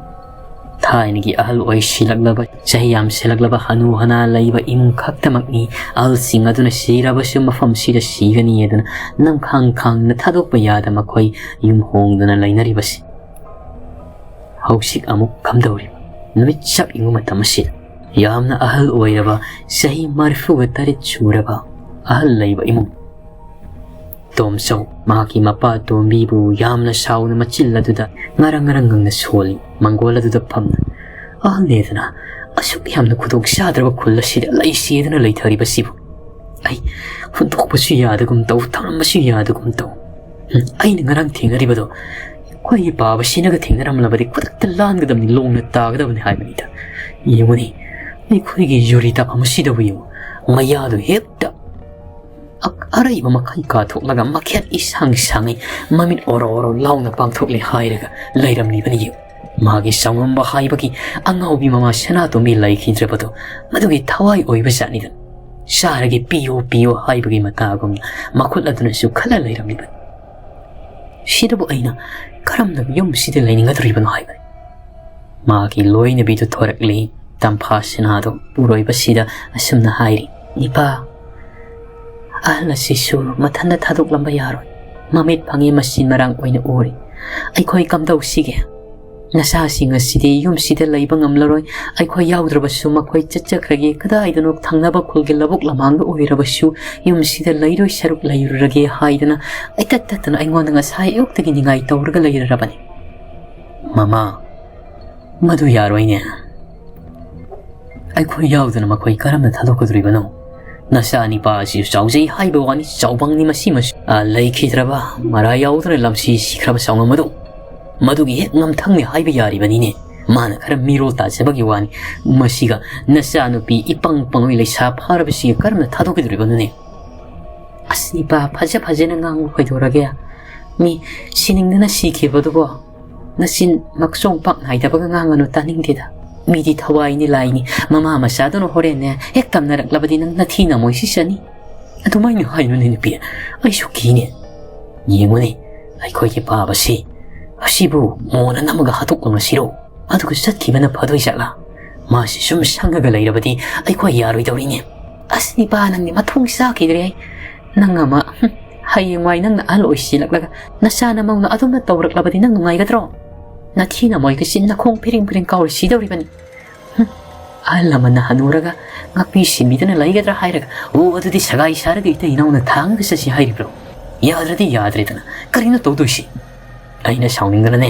ꯊꯥꯏꯅꯒꯤ ꯑꯍꯜ ꯑꯣꯏꯁꯤꯜꯂꯛꯂꯕ, ꯆꯍꯤ ꯌꯥꯝꯁꯤꯜꯂꯛꯂꯕ ꯍꯅꯨ ꯍꯅꯥ ꯂꯩꯕ ꯏꯃꯨꯡ ꯈꯛꯇꯃꯛꯅꯤ꯫ ꯑꯍꯜꯁꯤꯡ ꯑꯗꯨꯅ ꯁꯤꯔꯕꯁꯨ ꯃꯐꯝꯁꯤꯗ ꯁꯤꯒꯅꯤ ꯑꯗꯨꯅ ꯅꯝꯈꯥꯡ ꯈꯥꯡꯅ ꯊꯥꯗꯣꯛꯄ ꯌꯥꯗ ꯃꯈꯣꯏ ꯌꯨꯝ ꯍꯣꯡꯗꯨꯅ ꯂꯩꯅꯔꯤꯕꯁꯤ꯫ ꯍꯧꯖꯤꯛ ꯑꯃꯨꯛ ꯀꯝꯗꯧꯔꯤꯕ? ꯅꯨꯃꯤꯠ ꯆꯞ ꯌꯨꯡꯕ ꯃꯇꯝ ꯑꯁꯤꯗ ꯌꯥꯝꯅ ꯑꯍꯜ ꯑꯣꯏꯔꯕ, ꯆꯍꯤ ꯃꯔꯤꯐꯨꯒ ꯇꯔꯦꯠ ꯁꯨꯔꯕ ꯑꯍꯜ ꯂꯩꯕ ꯏꯃꯨꯡ꯫ ꯇꯣꯝꯆꯧ ꯃꯍꯥꯛꯀꯤ ꯃꯄꯥ ꯇꯣꯝꯕꯤꯕꯨ ꯌꯥꯝꯅ ꯁꯥꯎꯅ ꯃꯆꯤꯜ ꯑꯗꯨꯗ ꯉꯔꯪ ꯉꯔꯪ ꯉꯪꯅ ꯁꯣꯜꯂꯤ꯫ ꯃꯪꯒꯣꯜ ꯑꯗꯨꯗ ꯐꯝꯅ, "ꯑꯍꯜꯅꯦꯗꯅ ꯑꯁꯨꯛ ꯌꯥꯝꯅ ꯈꯨꯗꯣꯡꯆꯥꯗ꯭ꯔꯕ ꯈꯨꯜ ꯑꯁꯤꯗ ꯂꯩꯁꯦꯗꯅ ꯂꯩꯊꯔꯤꯕꯁꯤꯕꯨ? ꯑꯩ ꯍꯨꯟꯗꯣꯛꯄꯁꯨ ꯌꯥꯗꯒꯨꯝ ꯇꯧ, ꯊꯝꯂꯝꯕꯁꯨ ꯌꯥꯗꯒꯨꯝ ꯇꯧ꯫ ꯎꯝ, ꯑꯩꯅ ꯉꯔꯥꯡ ꯊꯦꯡꯅꯔꯤꯕꯗꯣ ꯑꯩꯈꯣꯏꯒꯤ ꯄꯥꯕꯁꯤꯅꯒ ꯊꯦꯡꯅꯔꯝꯂꯕꯗꯤ ꯈꯨꯗꯛꯇ ꯂꯥꯟꯒꯗꯕꯅꯤ, ꯂꯣꯡꯅ ꯇꯥꯒꯗꯕꯅꯤ ꯍꯥꯏꯕꯅꯤꯗ꯫ ꯌꯦꯡꯉꯨꯅꯦ, ꯑꯩꯈꯣꯏꯒꯤ ꯌꯨꯔꯤ ꯇꯥꯐꯝ ꯑꯁꯤꯗꯕꯨ ꯌꯦꯡꯉꯨ, ꯃꯌꯥꯗꯨ ꯍꯦꯛꯇ ꯑ-, ꯑꯔꯩꯕ ꯃꯈꯩ ꯀꯥꯊꯣꯛꯂꯒ ꯃꯈꯦꯠ ꯏꯁꯥꯡ ꯁꯥꯡꯉꯤ, ꯃꯃꯤꯠ ꯑꯣꯔꯣ ꯑꯣꯔꯣ ꯂꯥꯎꯅ ꯄꯥꯡꯊꯣꯛꯂꯤ ꯍꯥꯏꯔꯒ ꯂꯩꯔꯝꯂꯤꯕꯅꯤ꯫ ꯃꯥꯒꯤ ꯆꯥꯎꯉꯝꯕ ꯍꯥꯏꯕꯒꯤ ꯑꯉꯥꯎꯕꯤ ꯃꯃꯥ ꯁꯅꯥꯇꯣꯝꯕꯤ ꯂꯩꯈꯤꯗ꯭ꯔꯕꯗꯣ ꯃꯗꯨꯒꯤ ꯊꯋꯥꯏ ꯑꯣꯏꯕ ꯖꯥꯠꯅꯤꯗ꯫ ꯆꯥꯔꯒꯦ, ꯄꯤꯌꯣ ꯄꯤꯌꯣ ꯍꯥꯏꯕꯒꯤ ꯃꯇꯥꯒꯨꯝꯅ ꯃꯈꯨꯠ ꯑꯗꯨꯅꯁꯨ ꯈꯜꯂ ꯂꯩꯔꯝꯂꯤꯕꯅꯤ꯫ ꯁꯤꯗꯕꯨ ꯑꯩꯅ ꯀꯔꯝꯅ ꯌꯨꯝꯁꯤꯗ ꯂꯩꯅꯤꯡꯒꯗꯧꯔꯤꯕꯅꯣ ꯍꯥꯏꯕꯅꯤ꯫ ꯃꯥꯒꯤ ꯂꯣꯏꯅꯕꯤꯗꯨ ꯊꯣꯔꯛꯂꯤ꯫ ꯇꯝꯐꯥ ꯁꯅꯥꯗꯨ ꯎꯔꯣꯏꯕꯁꯤꯗ ꯑꯁꯨꯝꯅ ꯍꯥꯏꯔꯤ, "ꯏꯄꯥ, ꯑꯍꯜ ꯑꯁꯤꯁꯨ ꯃꯊꯟꯇ ꯊꯥꯗꯣꯛꯂꯝꯕ ꯌꯥꯔꯣꯏ꯫ ꯃꯃꯤꯠ ꯐꯪꯉꯦ, ꯃꯁꯤ ꯃꯔꯥꯡ ꯑꯣꯏꯅ ꯎꯔꯤ꯫ ꯑꯩꯈꯣꯏ ꯀꯝꯗꯧꯁꯤꯒꯦ? ꯅꯆꯥꯁꯤꯡ ꯑꯁꯤꯗꯤ ꯌꯨꯝꯁꯤꯗ ꯂꯩꯕ ꯉꯝꯂꯔꯣꯏ꯫ ꯑꯩꯈꯣꯏ ꯌꯥꯎꯗ꯭ꯔꯕꯁꯨ ꯃꯈꯣꯏ ꯆꯠꯆꯈ꯭ꯔꯒꯦ꯫ ꯀꯗꯥꯏꯗꯅꯣ ꯊꯪꯅꯕ ꯈꯨꯜꯒꯤ ꯂꯧꯕꯨꯛ ꯂꯃꯥꯡꯗ ꯑꯣꯏꯔꯕꯁꯨ ꯌꯨꯝꯁꯤꯗ ꯂꯩꯔꯣꯏ ꯁꯔꯨꯛ ꯂꯩꯔꯨꯔꯒꯦ" ꯍꯥꯏꯗꯅ ꯑꯩꯇꯠ ꯇꯠꯇꯅ ꯑꯩꯉꯣꯟꯗ ꯉꯁꯥꯏ ꯑꯌꯨꯛꯇꯒꯤ ꯅꯤꯡꯉꯥꯏ ꯇꯧꯔꯒ ꯂꯩꯔꯔꯕꯅꯤ꯫ "ꯃꯃꯥ, ꯃꯗꯨ ꯌꯥꯔꯣꯏꯅꯦ꯫ ꯑꯩꯈꯣꯏ ꯌꯥꯎꯗꯅ ꯃꯈꯣꯏ ꯀꯔꯝꯅ ꯊꯥꯗꯣꯛꯀꯗꯧꯔꯤꯕꯅꯣ? ꯅꯆꯥ ꯅꯤꯄꯥ ꯑꯁꯤꯁꯨ ꯆꯥꯎꯖꯩ ꯍꯥꯏꯕ ꯋꯥꯅꯤ, ꯆꯥꯎꯕꯪꯅꯤ ꯃꯁꯤ ꯃꯁꯤ꯫ ꯑ, ꯂꯩꯈꯤꯗ꯭ꯔꯕ, ꯃꯔꯥ ꯌꯥꯎꯗꯅ ꯂꯝꯁꯤ ꯁꯤꯈ꯭ꯔꯕ ꯆꯥꯎꯉꯝ ꯑꯗꯨ ꯃꯗꯨꯒꯤ ꯍꯦꯛ ꯉꯝꯊꯪꯅꯤ ꯍꯥꯏꯕ ꯌꯥꯔꯤꯕꯅꯤꯅꯦ꯫ ꯃꯥꯅ ꯈꯔ ꯃꯤꯔꯣꯜ ꯇꯥꯖꯕꯒꯤ ꯋꯥꯅꯤ꯫ ꯃꯁꯤꯒ ꯅꯆꯥꯅꯨꯄꯤ ꯏꯄꯪ ꯄꯪꯉꯣꯏ ꯂꯩꯁꯥ ꯐꯥꯔꯕꯁꯤꯒ ꯀꯔꯝꯅ ꯊꯥꯗꯣꯛꯀꯗꯧꯔꯤꯕꯅꯣꯅꯦ?" "ꯑꯁ, ꯏꯄꯥ, ꯐꯖ ꯐꯖꯅ ꯉꯥꯡꯕ ꯀꯩꯗꯧꯔꯒꯦ? ꯃꯤ ꯁꯤꯅꯤꯡꯗꯅ ꯁꯤꯈꯤꯕꯗꯨꯕꯣ ꯅꯆꯤꯟ ꯃꯈꯣꯡ ꯄꯥꯛ ꯅꯥꯏꯗꯕꯒ ꯉꯥꯡꯒꯅꯨ, ꯇꯥꯅꯤꯡꯗꯦꯗ꯫ ꯃꯤꯗꯤ ꯊꯋꯥꯏꯅꯤ ꯂꯥꯏꯅꯤ, ꯃꯃꯥ ꯃꯆꯥꯗꯨꯅ ꯍꯣꯔꯦꯟꯅꯦ ꯍꯦꯛ ꯇꯝꯅꯔꯛꯂꯕꯗꯤ ꯅꯪ ꯅꯊꯤ ꯅꯃꯣꯏ ꯁꯤꯆꯅꯤ꯫ ꯑꯗꯨꯃꯥꯏꯅ ꯍꯥꯏꯅꯨꯅꯦ ꯅꯨꯄꯤ, ꯑꯩꯁꯨ ꯀꯤꯅꯦ꯫ ꯌꯦꯡꯉꯨꯅꯦ, ꯑꯩꯈꯣꯏꯒꯤ ꯄꯥꯕꯁꯤ ꯑꯁꯤꯕꯨ ꯃꯣꯟ ꯑꯅꯝꯃꯒ ꯍꯥꯠꯇꯣꯛꯂꯝꯂꯁꯤꯔꯣ? ꯑꯗꯨꯒ ꯆꯠꯈꯤꯕꯅ ꯐꯗꯣꯏ ꯖꯥꯠꯂꯥ? ꯃꯥꯁꯤ ꯁꯨꯝ ꯁꯪꯉꯒ ꯂꯩꯔꯕꯗꯤ ꯑꯩꯈꯣꯏ ꯌꯥꯔꯣꯏꯗꯧꯔꯤꯅꯦ꯫ ꯑꯁ ꯏꯄꯥ, ꯅꯪꯗꯤ ꯃꯊꯣꯡ ꯆꯥꯈꯤꯗ꯭ꯔꯦ ꯑꯩ꯫ ꯅꯪ ꯑꯃ, ꯍꯨꯝ, ꯍꯌꯦꯡꯋꯥꯏ ꯅꯪꯅ ꯑꯍꯜ ꯑꯣꯏꯁꯤꯜꯂꯛꯂꯒ ꯅꯆꯥ ꯅꯃꯧꯅ ꯑꯗꯨꯝꯅ ꯇꯧꯔꯛꯂꯕꯗꯤ ꯅꯪ ꯅꯨꯡꯉꯥꯏꯒꯗ꯭ꯔꯣ? ꯅꯊꯤ ꯅꯃꯣꯏꯒꯁꯤ ꯅꯈꯣꯡ ꯐꯤꯔꯤꯡ ꯐꯤꯔꯤꯡ ꯀꯥꯎꯔ ꯁꯤꯗꯧꯔꯤꯕꯅꯤ꯫ ꯍꯨꯝ, ꯑꯍꯜ ꯂꯃꯟꯅ ꯍꯅꯨꯔꯒ ꯉꯥꯛꯄꯤ ꯁꯦꯟꯕꯤꯗꯅ ꯂꯩꯒꯗ꯭ꯔꯥ ꯍꯥꯏꯔꯒ, ꯑꯣ, ꯑꯗꯨꯗꯤ ꯁꯒꯥꯏ ꯁꯥꯔꯒ ꯏꯇꯩ ꯏꯅꯥꯎꯅ ꯊꯥꯡꯒ ꯆꯠꯁꯤ ꯍꯥꯏꯔꯤꯕ꯭ꯔꯣ? ꯌꯥꯗ꯭ꯔꯗꯤ ꯌꯥꯗ꯭ꯔꯦꯗꯅ, ꯀꯔꯤꯅꯣ ꯇꯧꯗꯣꯏꯁꯤ? ꯑꯩꯅ ꯁꯥꯎꯅꯤꯡꯗꯅꯅꯦ,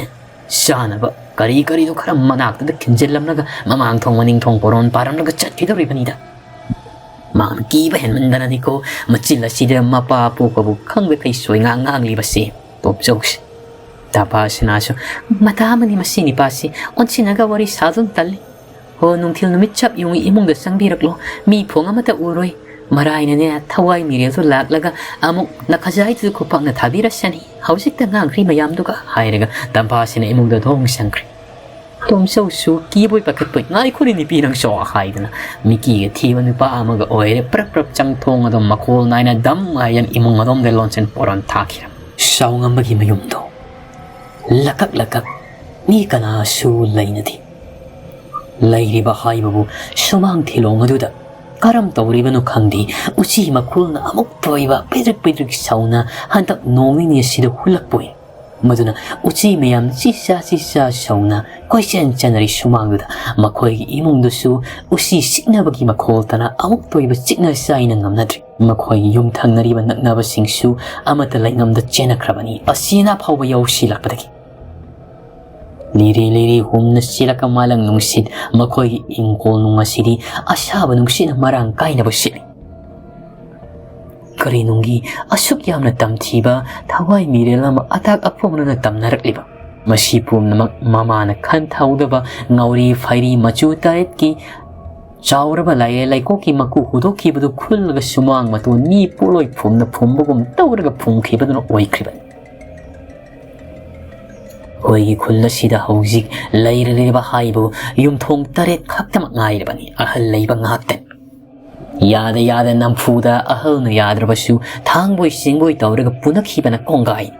ꯆꯥꯅꯕ ꯀꯔꯤ ꯀꯔꯤꯅꯣ ꯈꯔ ꯃꯅꯥꯛꯇꯨꯗ ꯈꯤꯟꯖꯤꯜꯂꯝꯂꯒ ꯃꯃꯥꯡ ꯊꯣꯡ ꯃꯅꯤꯡ ꯊꯣꯡ ꯄꯣꯔꯣꯟ ꯄꯥꯔꯝꯂꯒ ꯆꯠꯈꯤꯗꯧꯔꯤꯕꯅꯤꯗ꯫ ꯃꯥꯅ ꯀꯤꯕ ꯍꯦꯟꯃꯟꯗꯅꯅꯤꯀꯣ, ꯃꯆꯤꯜ ꯑꯁꯤꯗ ꯃꯄꯥ ꯄꯣꯛꯄꯕꯨ ꯈꯪꯗꯈꯩ ꯁꯣꯏꯉꯥꯡ ꯉꯥꯡꯂꯤꯕꯁꯤ꯫ ꯇꯣꯝꯆꯧꯁꯤ꯫ ꯇꯥꯄꯥꯁꯤꯅꯥꯁꯨ, "ꯃꯇꯥ ꯑꯃꯅꯤ ꯃꯁꯤ ꯅꯤꯄꯥꯁꯤ, ꯑꯣꯟꯁꯤꯟꯅꯒ ꯋꯥꯔꯤ ꯁꯥꯗꯨꯅ ꯇꯜꯂꯤ꯫ ꯍꯣ, ꯅꯨꯡꯊꯤꯜ ꯅꯨꯃꯤꯠ ꯆꯞ ꯌꯨꯡꯉꯤ ꯏꯃꯨꯡꯗ ꯆꯪꯕꯤꯔꯛꯂꯣ, ꯃꯤ ꯐꯣꯡ ꯑꯃꯠꯇ ꯎꯔꯣꯏ꯫ ꯃꯔꯥꯏꯅꯅꯦ, ꯊꯋꯥꯏ ꯃꯤꯔꯦꯜꯗꯨ ꯂꯥꯛꯂꯒ ꯑꯃꯨꯛ ꯅꯈꯖꯥꯏꯗꯨ ꯈꯨꯄꯥꯛꯅ ꯊꯥꯕꯤꯔꯁꯅꯤ, ꯍꯧꯖꯤꯛꯇ ꯉꯥꯡꯈ꯭ꯔꯤ ꯃꯌꯥꯝꯗꯨꯒ" ꯍꯥꯏꯔꯒ ꯇꯝꯐꯥꯁꯤꯅ ꯏꯃꯨꯡꯗ ꯊꯣꯡ ꯆꯪꯈ꯭ꯔꯦ꯫ ꯇꯣꯝꯆꯧꯁꯨ ꯀꯤꯕꯣꯏ ꯄꯥꯈꯠꯄꯣꯏ, "ꯉꯥꯏꯈꯣꯅꯦ ꯅꯨꯄꯤ ꯅꯪꯁꯨ" ꯍꯥꯏꯗꯅ ꯃꯤꯀꯤꯒ ꯊꯤꯕ ꯅꯨꯄꯥ ꯑꯃꯒ ꯑꯣꯏꯔꯦ꯫ ꯄ꯭ꯔꯞ ꯄ꯭ꯔꯞ ꯆꯪꯊꯣꯡ ꯑꯗꯣ ꯃꯈꯣꯜ ꯅꯥꯏꯅ ꯗꯝ ꯍꯥꯏꯗꯅ ꯏꯃꯨꯡ ꯑꯗꯣꯝꯗ ꯂꯣꯟꯁꯤꯟ ꯄꯣꯔꯣꯟ ꯊꯥꯈꯤꯔꯝ꯫ ꯁꯥꯎꯉꯝꯕꯒꯤ ꯃꯌꯨꯝꯗꯣ ꯂꯀꯛ ꯂꯀꯛ ꯃꯤ ꯀꯅꯥꯁꯨ ꯂꯩꯅꯗꯦ꯫ ꯂꯩꯔꯤꯕ ꯍꯥꯏꯕꯕꯨ ꯁꯨꯃꯥꯡ ꯊꯤꯂꯣꯡ ꯑꯗꯨꯗ ꯀꯔꯝ ꯇꯧꯔꯤꯕꯅꯣ ꯈꯪꯗꯦ, ꯎꯆꯤ ꯃꯈꯣꯜꯅ ꯑꯃꯨꯛꯇ ꯑꯣꯏꯕ ꯄꯤꯗ꯭ꯔꯤꯛ ꯄꯤꯗ꯭ꯔꯤꯛ ꯁꯧꯅ ꯍꯟꯗꯛ ꯅꯣꯡ ꯅꯤꯅꯤ ꯑꯁꯤꯗ ꯍꯨꯜꯂꯛꯄ ꯑꯣꯏ꯫ ꯃꯗꯨꯅ ꯎꯆꯤ ꯃꯌꯥꯝ ꯆꯤꯆꯥ ꯆꯤꯆꯥ ꯁꯧꯅ ꯀꯣꯏꯆꯦꯟ ꯆꯦꯟꯅꯔꯤ ꯁꯨꯃꯥꯡꯗꯨꯗ꯫ ꯃꯈꯣꯏꯒꯤ ꯏꯃꯨꯡꯗꯨꯁꯨ ꯎꯆꯤ ꯆꯤꯛꯅꯕꯒꯤ ꯃꯈꯣꯜꯇꯅ ꯑꯃꯨꯛꯇ ꯑꯣꯏꯕ ꯆꯤꯛꯅ ꯆꯥꯏꯅ ꯉꯝꯅꯗ꯭ꯔꯤ꯫ ꯃꯈꯣꯏꯒꯤ ꯌꯨꯝ ꯊꯪꯅꯔꯤꯕ ꯅꯛꯅꯕꯁꯤꯡꯁꯨ ꯑꯃꯠꯇ ꯂꯩꯉꯝꯗ ꯆꯦꯟꯅꯈ꯭ꯔꯕꯅꯤ, ꯑꯁꯤꯅ ꯐꯥꯎꯕ ꯌꯧꯁꯤꯜꯂꯛꯄꯗꯒꯤ꯫ ꯂꯤꯔꯤ ꯂꯤꯔꯤ ꯍꯨꯝꯅ ꯆꯦꯜꯂꯛꯄ ꯃꯥꯂꯪ ꯅꯨꯡꯁꯤꯠ, ꯃꯈꯣꯏꯒꯤ ꯏꯪꯈꯣꯜ ꯅꯨꯡ ꯑꯁꯤꯗꯤ ꯑꯁꯥꯕ ꯅꯨꯡꯁꯤꯠꯅ ꯃꯔꯥꯡ ꯀꯥꯏꯅꯕ ꯁꯤꯠꯂꯤ꯫ ꯀꯔꯤꯅꯨꯡꯒꯤ ꯑꯁꯨꯛ ꯌꯥꯝꯅ ꯇꯝꯊꯤꯕ ꯊꯋꯥꯏ ꯃꯤꯔꯦꯜ ꯑꯃ ꯑꯇꯥꯛ ꯑꯐꯣꯡꯅꯅ ꯇꯝꯅꯔꯛꯂꯤꯕ? ꯃꯁꯤ ꯄꯨꯝꯅꯃꯛ ꯃꯃꯥꯅ ꯈꯟ ꯊꯧꯗꯕ ꯉꯥꯎꯔꯤ ꯐꯩꯔꯤ ꯃꯆꯨ ꯇꯔꯦꯠꯀꯤ ꯆꯥꯎꯔꯕ ꯂꯥꯏꯔꯦꯜ ꯂꯩꯀꯣꯛꯀꯤ ꯃꯀꯨ ꯍꯨꯗꯣꯛꯈꯤꯕꯗꯨ ꯈꯨꯜꯂꯒ ꯁꯨꯃꯥꯡ ꯃꯇꯣꯟ ꯃꯤ ꯄꯣꯠꯂꯣꯏ ꯐꯨꯝꯅ ꯐꯨꯝꯕꯒꯨꯝ ꯇꯧꯔꯒ ꯐꯨꯝꯈꯤꯕꯗꯨꯅ ꯑꯣꯏꯈ꯭ꯔꯤꯕꯅꯤ꯫ ꯑꯩꯈꯣꯏꯒꯤ ꯈꯨꯜ ꯑꯁꯤꯗ ꯍꯧꯖꯤꯛ ꯂꯩꯔꯤꯕ ꯍꯥꯏꯕꯨ ꯌꯨꯝꯊꯣꯡ ꯇꯔꯦꯠ ꯈꯛꯇꯃꯛ ꯉꯥꯏꯔꯕꯅꯤ, ꯑꯍꯜ ꯂꯩꯕ ꯉꯥꯛꯇꯅꯤ꯫ ꯌꯥꯗ ꯌꯥꯗ ꯅꯝꯐꯨꯗ ꯑꯍꯜꯅ ꯌꯥꯗ꯭ꯔꯕꯁꯨ ꯊꯥꯡꯕꯣꯏ ꯆꯤꯡꯕꯣꯏ ꯇꯧꯔꯒ ꯄꯨꯅꯈꯤꯕꯅ ꯀꯣꯡꯒꯥꯏ꯫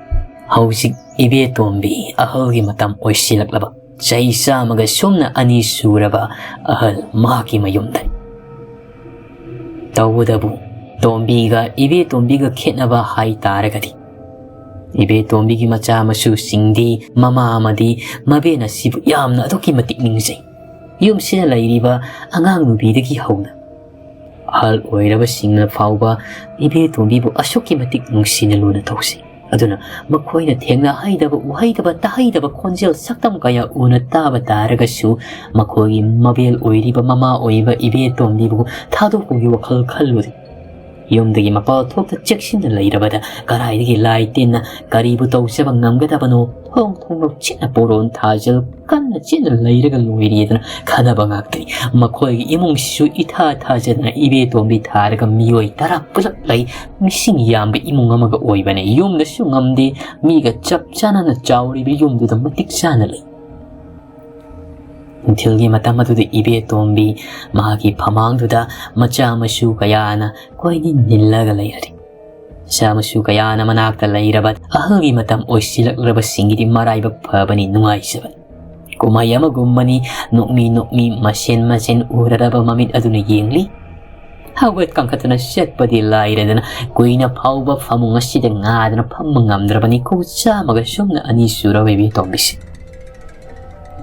ꯍꯧꯖꯤꯛ ꯏꯕꯦꯇꯣꯝꯕꯤ ꯑꯍꯜꯒꯤ ꯃꯇꯝ ꯑꯣꯏꯁꯤꯜꯂꯛꯂꯕ ꯆꯍꯤ ꯆꯥꯝꯃꯒ ꯁꯨꯝꯅ ꯑꯅꯤ ꯁꯨꯔꯕ ꯑꯍꯜ ꯃꯍꯥꯛꯀꯤ ꯃꯌꯨꯝꯗꯅꯤ꯫ ꯇꯧꯕꯗꯕꯨ ꯇꯣꯝꯕꯤꯒ ꯏꯕꯦꯇꯣꯝꯕꯤꯒ ꯈꯦꯠꯅꯕ ꯍꯥꯏ ꯇꯥꯔꯒꯗꯤ, ꯏꯕꯦꯇꯣꯝꯕꯤꯒꯤ ꯃꯆꯥ ꯃꯁꯨꯁꯤꯡꯗꯤ ꯃꯃꯥ ꯑꯃꯗꯤ ꯃꯕꯦꯟ ꯑꯁꯤꯕꯨ ꯌꯥꯝꯅ ꯑꯗꯨꯛꯀꯤ ꯃꯇꯤꯛ ꯅꯤꯡꯖꯩ꯫ ꯌꯨꯝꯁꯤꯗ ꯂꯩꯔꯤꯕ ꯑꯉꯥꯡ ꯅꯨꯕꯤꯗꯒꯤ ꯍꯧꯅ ꯑꯍꯜ ꯑꯣꯏꯔꯕꯁꯤꯡꯅ ꯐꯥꯎꯕ ꯏꯕꯦꯇꯣꯝꯕꯤꯕꯨ ꯑꯁꯨꯛꯀꯤ ꯃꯇꯤꯛ ꯅꯨꯡꯁꯤꯅ ꯂꯨꯅ ꯇꯧꯖꯩ꯫ ꯑꯗꯨꯅ ꯃꯈꯣꯏꯅ ꯊꯦꯡꯅꯍꯩꯗꯕ, ꯎꯍꯩꯗꯕ, ꯇꯥꯍꯩꯗꯕ ꯈꯣꯟꯖꯦꯜ ꯁꯛꯇꯝ ꯀꯌꯥ ꯎꯅ ꯇꯥꯕ ꯇꯥꯔꯒꯁꯨ, ꯃꯈꯣꯏꯒꯤ ꯃꯕꯦꯜ ꯑꯣꯏꯔꯤꯕ ꯃꯃꯥ ꯑꯣꯏꯕ ꯏꯕꯦꯇꯣꯝꯕꯤꯕꯨ ꯊꯥꯗꯣꯛꯄꯒꯤ ꯋꯥꯈꯜ ꯈꯜꯂꯨꯗꯦ꯫ ꯌꯨꯝꯗꯒꯤ ꯃꯄꯥꯜ ꯊꯣꯛꯇ ꯆꯦꯛꯁꯤꯟꯅ ꯂꯩꯔꯕꯗ ꯀꯗꯥꯏꯗꯒꯤ ꯂꯥꯏ ꯇꯤꯟꯅ ꯀꯔꯤꯕꯨ ꯇꯧꯖꯕ ꯉꯝꯒꯗꯕꯅꯣ? ꯊꯣꯡ ꯊꯣꯡ ꯂꯣꯟ ꯆꯦꯠꯅ ꯄꯣꯔꯣꯟ ꯊꯥꯖꯜ ꯀꯟꯅ ꯆꯦꯠꯅ ꯂꯩꯔꯒ ꯂꯣꯏꯔꯦꯗꯅ ꯈꯟꯅꯕ ꯉꯥꯛꯇꯅꯤ꯫ ꯃꯈꯣꯏꯒꯤ ꯏꯃꯨꯡꯁꯤꯁꯨ ꯏꯊꯥ ꯊꯥꯖꯗꯅ ꯏꯕꯦꯇꯣꯝꯕꯤ ꯊꯥꯔꯒ ꯃꯤꯑꯣꯏ ꯇꯔꯥ ꯄꯨꯂꯞ ꯂꯩ꯫ ꯃꯤꯁꯤꯡ ꯌꯥꯝꯕ ꯏꯃꯨꯡ ꯑꯃꯒ ꯑꯣꯏꯕꯅ ꯌꯨꯝꯗꯁꯨ ꯉꯝꯗꯦ꯫ ꯃꯤꯒ ꯆꯞ ꯆꯥꯟꯅꯅ ꯆꯥꯎꯔꯤꯕ ꯌꯨꯝꯗꯨꯗ ꯃꯇꯤꯛ ꯆꯥꯅ ꯂꯩ꯫ ꯅꯨꯡꯊꯤꯜꯒꯤ ꯃꯇꯝ ꯑꯗꯨꯗ ꯏꯕꯦꯇꯣꯝꯕꯤ ꯃꯍꯥꯛꯀꯤ ꯐꯃꯥꯡꯗꯨꯗ ꯃꯆꯥ ꯃꯁꯨ ꯀꯌꯥꯅ ꯀꯣꯏꯅꯤꯟ ꯅꯤꯜꯂꯒ ꯂꯩꯔꯤ꯫ ꯃꯆꯥ ꯃꯁꯨ ꯀꯌꯥꯅ ꯃꯅꯥꯛꯇ ꯂꯩꯔꯕ ꯑꯍꯜꯒꯤ ꯃꯇꯝ ꯑꯣꯏꯁꯤꯜꯂꯛꯂꯕꯁꯤꯡꯒꯤꯗꯤ ꯃꯔꯥꯏꯕꯛ ꯐꯕꯅꯤ, ꯅꯨꯡꯉꯥꯏꯖꯕꯅꯤ꯫ ꯀꯨꯝꯍꯩ ꯑꯃꯒꯨꯝꯕꯅꯤ, ꯅꯣꯛꯃꯤ ꯅꯣꯛꯃꯤ ꯃꯁꯦꯟ ꯃꯁꯦꯟ ꯎꯔꯔꯕ ꯃꯃꯤꯠ ꯑꯗꯨꯅ ꯌꯦꯡꯂꯤ꯫ ꯍꯧꯒꯠ ꯀꯥꯡꯈꯠꯇꯨꯅ ꯆꯠꯄꯗꯤ ꯂꯥꯏꯔꯗꯅ ꯀꯨꯏꯅ ꯐꯥꯎꯕ ꯐꯃꯨꯡ ꯑꯁꯤꯗ ꯉꯥꯗꯅ ꯐꯝꯕ ꯉꯝꯗ꯭ꯔꯕꯅꯤ꯫ ꯈꯨ ꯆꯥꯝꯃꯒ ꯁꯨꯝꯅ ꯑꯅꯤ ꯁꯨꯔꯕ ꯏꯕꯦꯇꯣꯝꯕꯤꯁꯤ꯫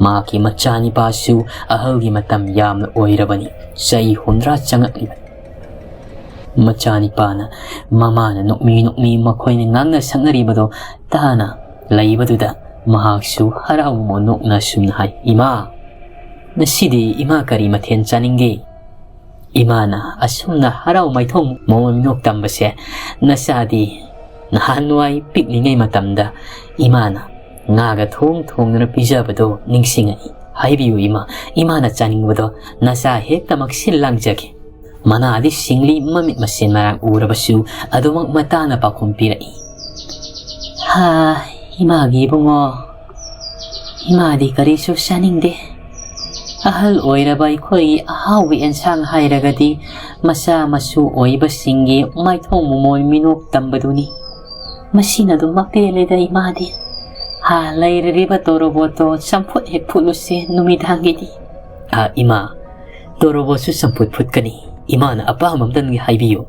ꯃꯍꯥꯛꯀꯤ ꯃꯆꯥꯅꯤꯄꯥꯁꯨ ꯑꯍꯜꯒꯤ ꯃꯇꯝ ꯌꯥꯝꯅ ꯑꯣꯏꯔꯕꯅꯤ, ꯆꯍꯤ ꯍꯨꯝꯗ꯭ꯔꯥ ꯆꯪꯉꯛꯂꯤꯕꯅꯤ꯫ ꯃꯆꯥꯅꯤꯄꯥꯅ ꯃꯃꯥꯅ ꯅꯣꯛꯃꯤ ꯅꯣꯛꯃꯤ ꯃꯈꯣꯏꯅ ꯉꯥꯡꯅ ꯁꯛꯅꯔꯤꯕꯗꯣ ꯇꯥꯅ ꯂꯩꯕꯗꯨꯗ ꯃꯍꯥꯛꯁꯨ ꯍꯔꯥꯎ ꯃꯣꯅꯣꯛꯅ ꯑꯁꯨꯝꯅ ꯍꯥꯏ, "ꯏꯃꯥ, ꯉꯁꯤꯗꯤ ꯏꯃꯥ ꯀꯔꯤ ꯃꯊꯦꯜ ꯆꯥꯅꯤꯡꯒꯦ?" ꯏꯃꯥꯅ ꯑꯁꯨꯝꯅ ꯍꯔꯥꯎ ꯃꯥꯏꯊꯣꯡ ꯃꯑꯣꯡ ꯃꯤꯅꯣꯛ ꯇꯝꯕꯁꯦ, ꯅꯆꯥꯗꯤ ꯅꯍꯥꯟꯋꯥꯏ ꯄꯤꯛꯂꯤꯉꯩ ꯃꯇꯝꯗ ꯏꯃꯥꯅ ꯉꯥꯒ ꯊꯣꯡ ꯊꯣꯡꯗꯨꯅ ꯄꯤꯖꯕꯗꯣ ꯅꯤꯡꯁꯤꯡꯉꯛꯏ꯫ ꯍꯥꯏꯕꯤꯌꯨ ꯏꯃꯥ, ꯏꯃꯥꯅ ꯆꯥꯅꯤꯡꯕꯗꯣ ꯅꯆꯥ ꯍꯦꯛꯇꯃꯛ ꯁꯤꯜ ꯂꯥꯡꯖꯒꯦ꯫ ꯃꯅꯥꯗꯤ ꯁꯤꯡꯂꯤ, ꯃꯃꯤꯠ ꯃꯁꯦꯟ ꯃꯔꯥꯡ ꯎꯔꯕꯁꯨ ꯑꯗꯨꯃꯛ ꯃꯇꯥꯅ ꯄꯥꯎꯈꯨꯝ ꯄꯤꯔꯛꯏ꯫ ꯍꯥ, ꯏꯃꯥꯒꯤ ꯏꯕꯨꯡꯉꯣ, ꯏꯃꯥꯗꯤ ꯀꯔꯤꯁꯨ ꯆꯥꯅꯤꯡꯗꯦ꯫ ꯑꯍꯜ ꯑꯣꯏꯔꯕ ꯑꯩꯈꯣꯏꯒꯤ ꯑꯍꯥꯎꯕ ꯑꯦꯟꯁꯥꯡ ꯍꯥꯏꯔꯒꯗꯤ ꯃꯆꯥ ꯃꯁꯨ ꯑꯣꯏꯕꯁꯤꯡꯒꯤ ꯃꯥꯏꯊꯣꯡ ꯃꯃꯣꯟ ꯃꯤꯅꯣꯛ ꯇꯝꯕꯗꯨꯅꯤ꯫ ꯃꯁꯤꯅ ꯑꯗꯨꯝ ꯃꯄꯦꯜꯂꯦꯗ ꯏꯃꯥꯗꯤ꯫ ꯍꯥ, ꯂꯩꯔꯤꯕ ꯇꯣꯔꯣꯕꯣꯠꯇꯣ ꯆꯝꯐꯨꯠ ꯍꯦꯛ ꯐꯨꯠꯂꯨꯁꯦ ꯅꯨꯃꯤꯗꯥꯡꯒꯤꯗꯤ꯫ ꯑꯥ, ꯏꯃꯥ, ꯇꯣꯔꯣꯕꯣꯠꯁꯨ ꯆꯝꯐꯨꯠ ꯐꯨꯠꯀꯅꯤ꯫ ꯏꯃꯥꯅ ꯑꯄꯥꯝꯕ ꯑꯝꯇꯪꯗꯤ ꯍꯥꯏꯕꯤꯌꯨ꯫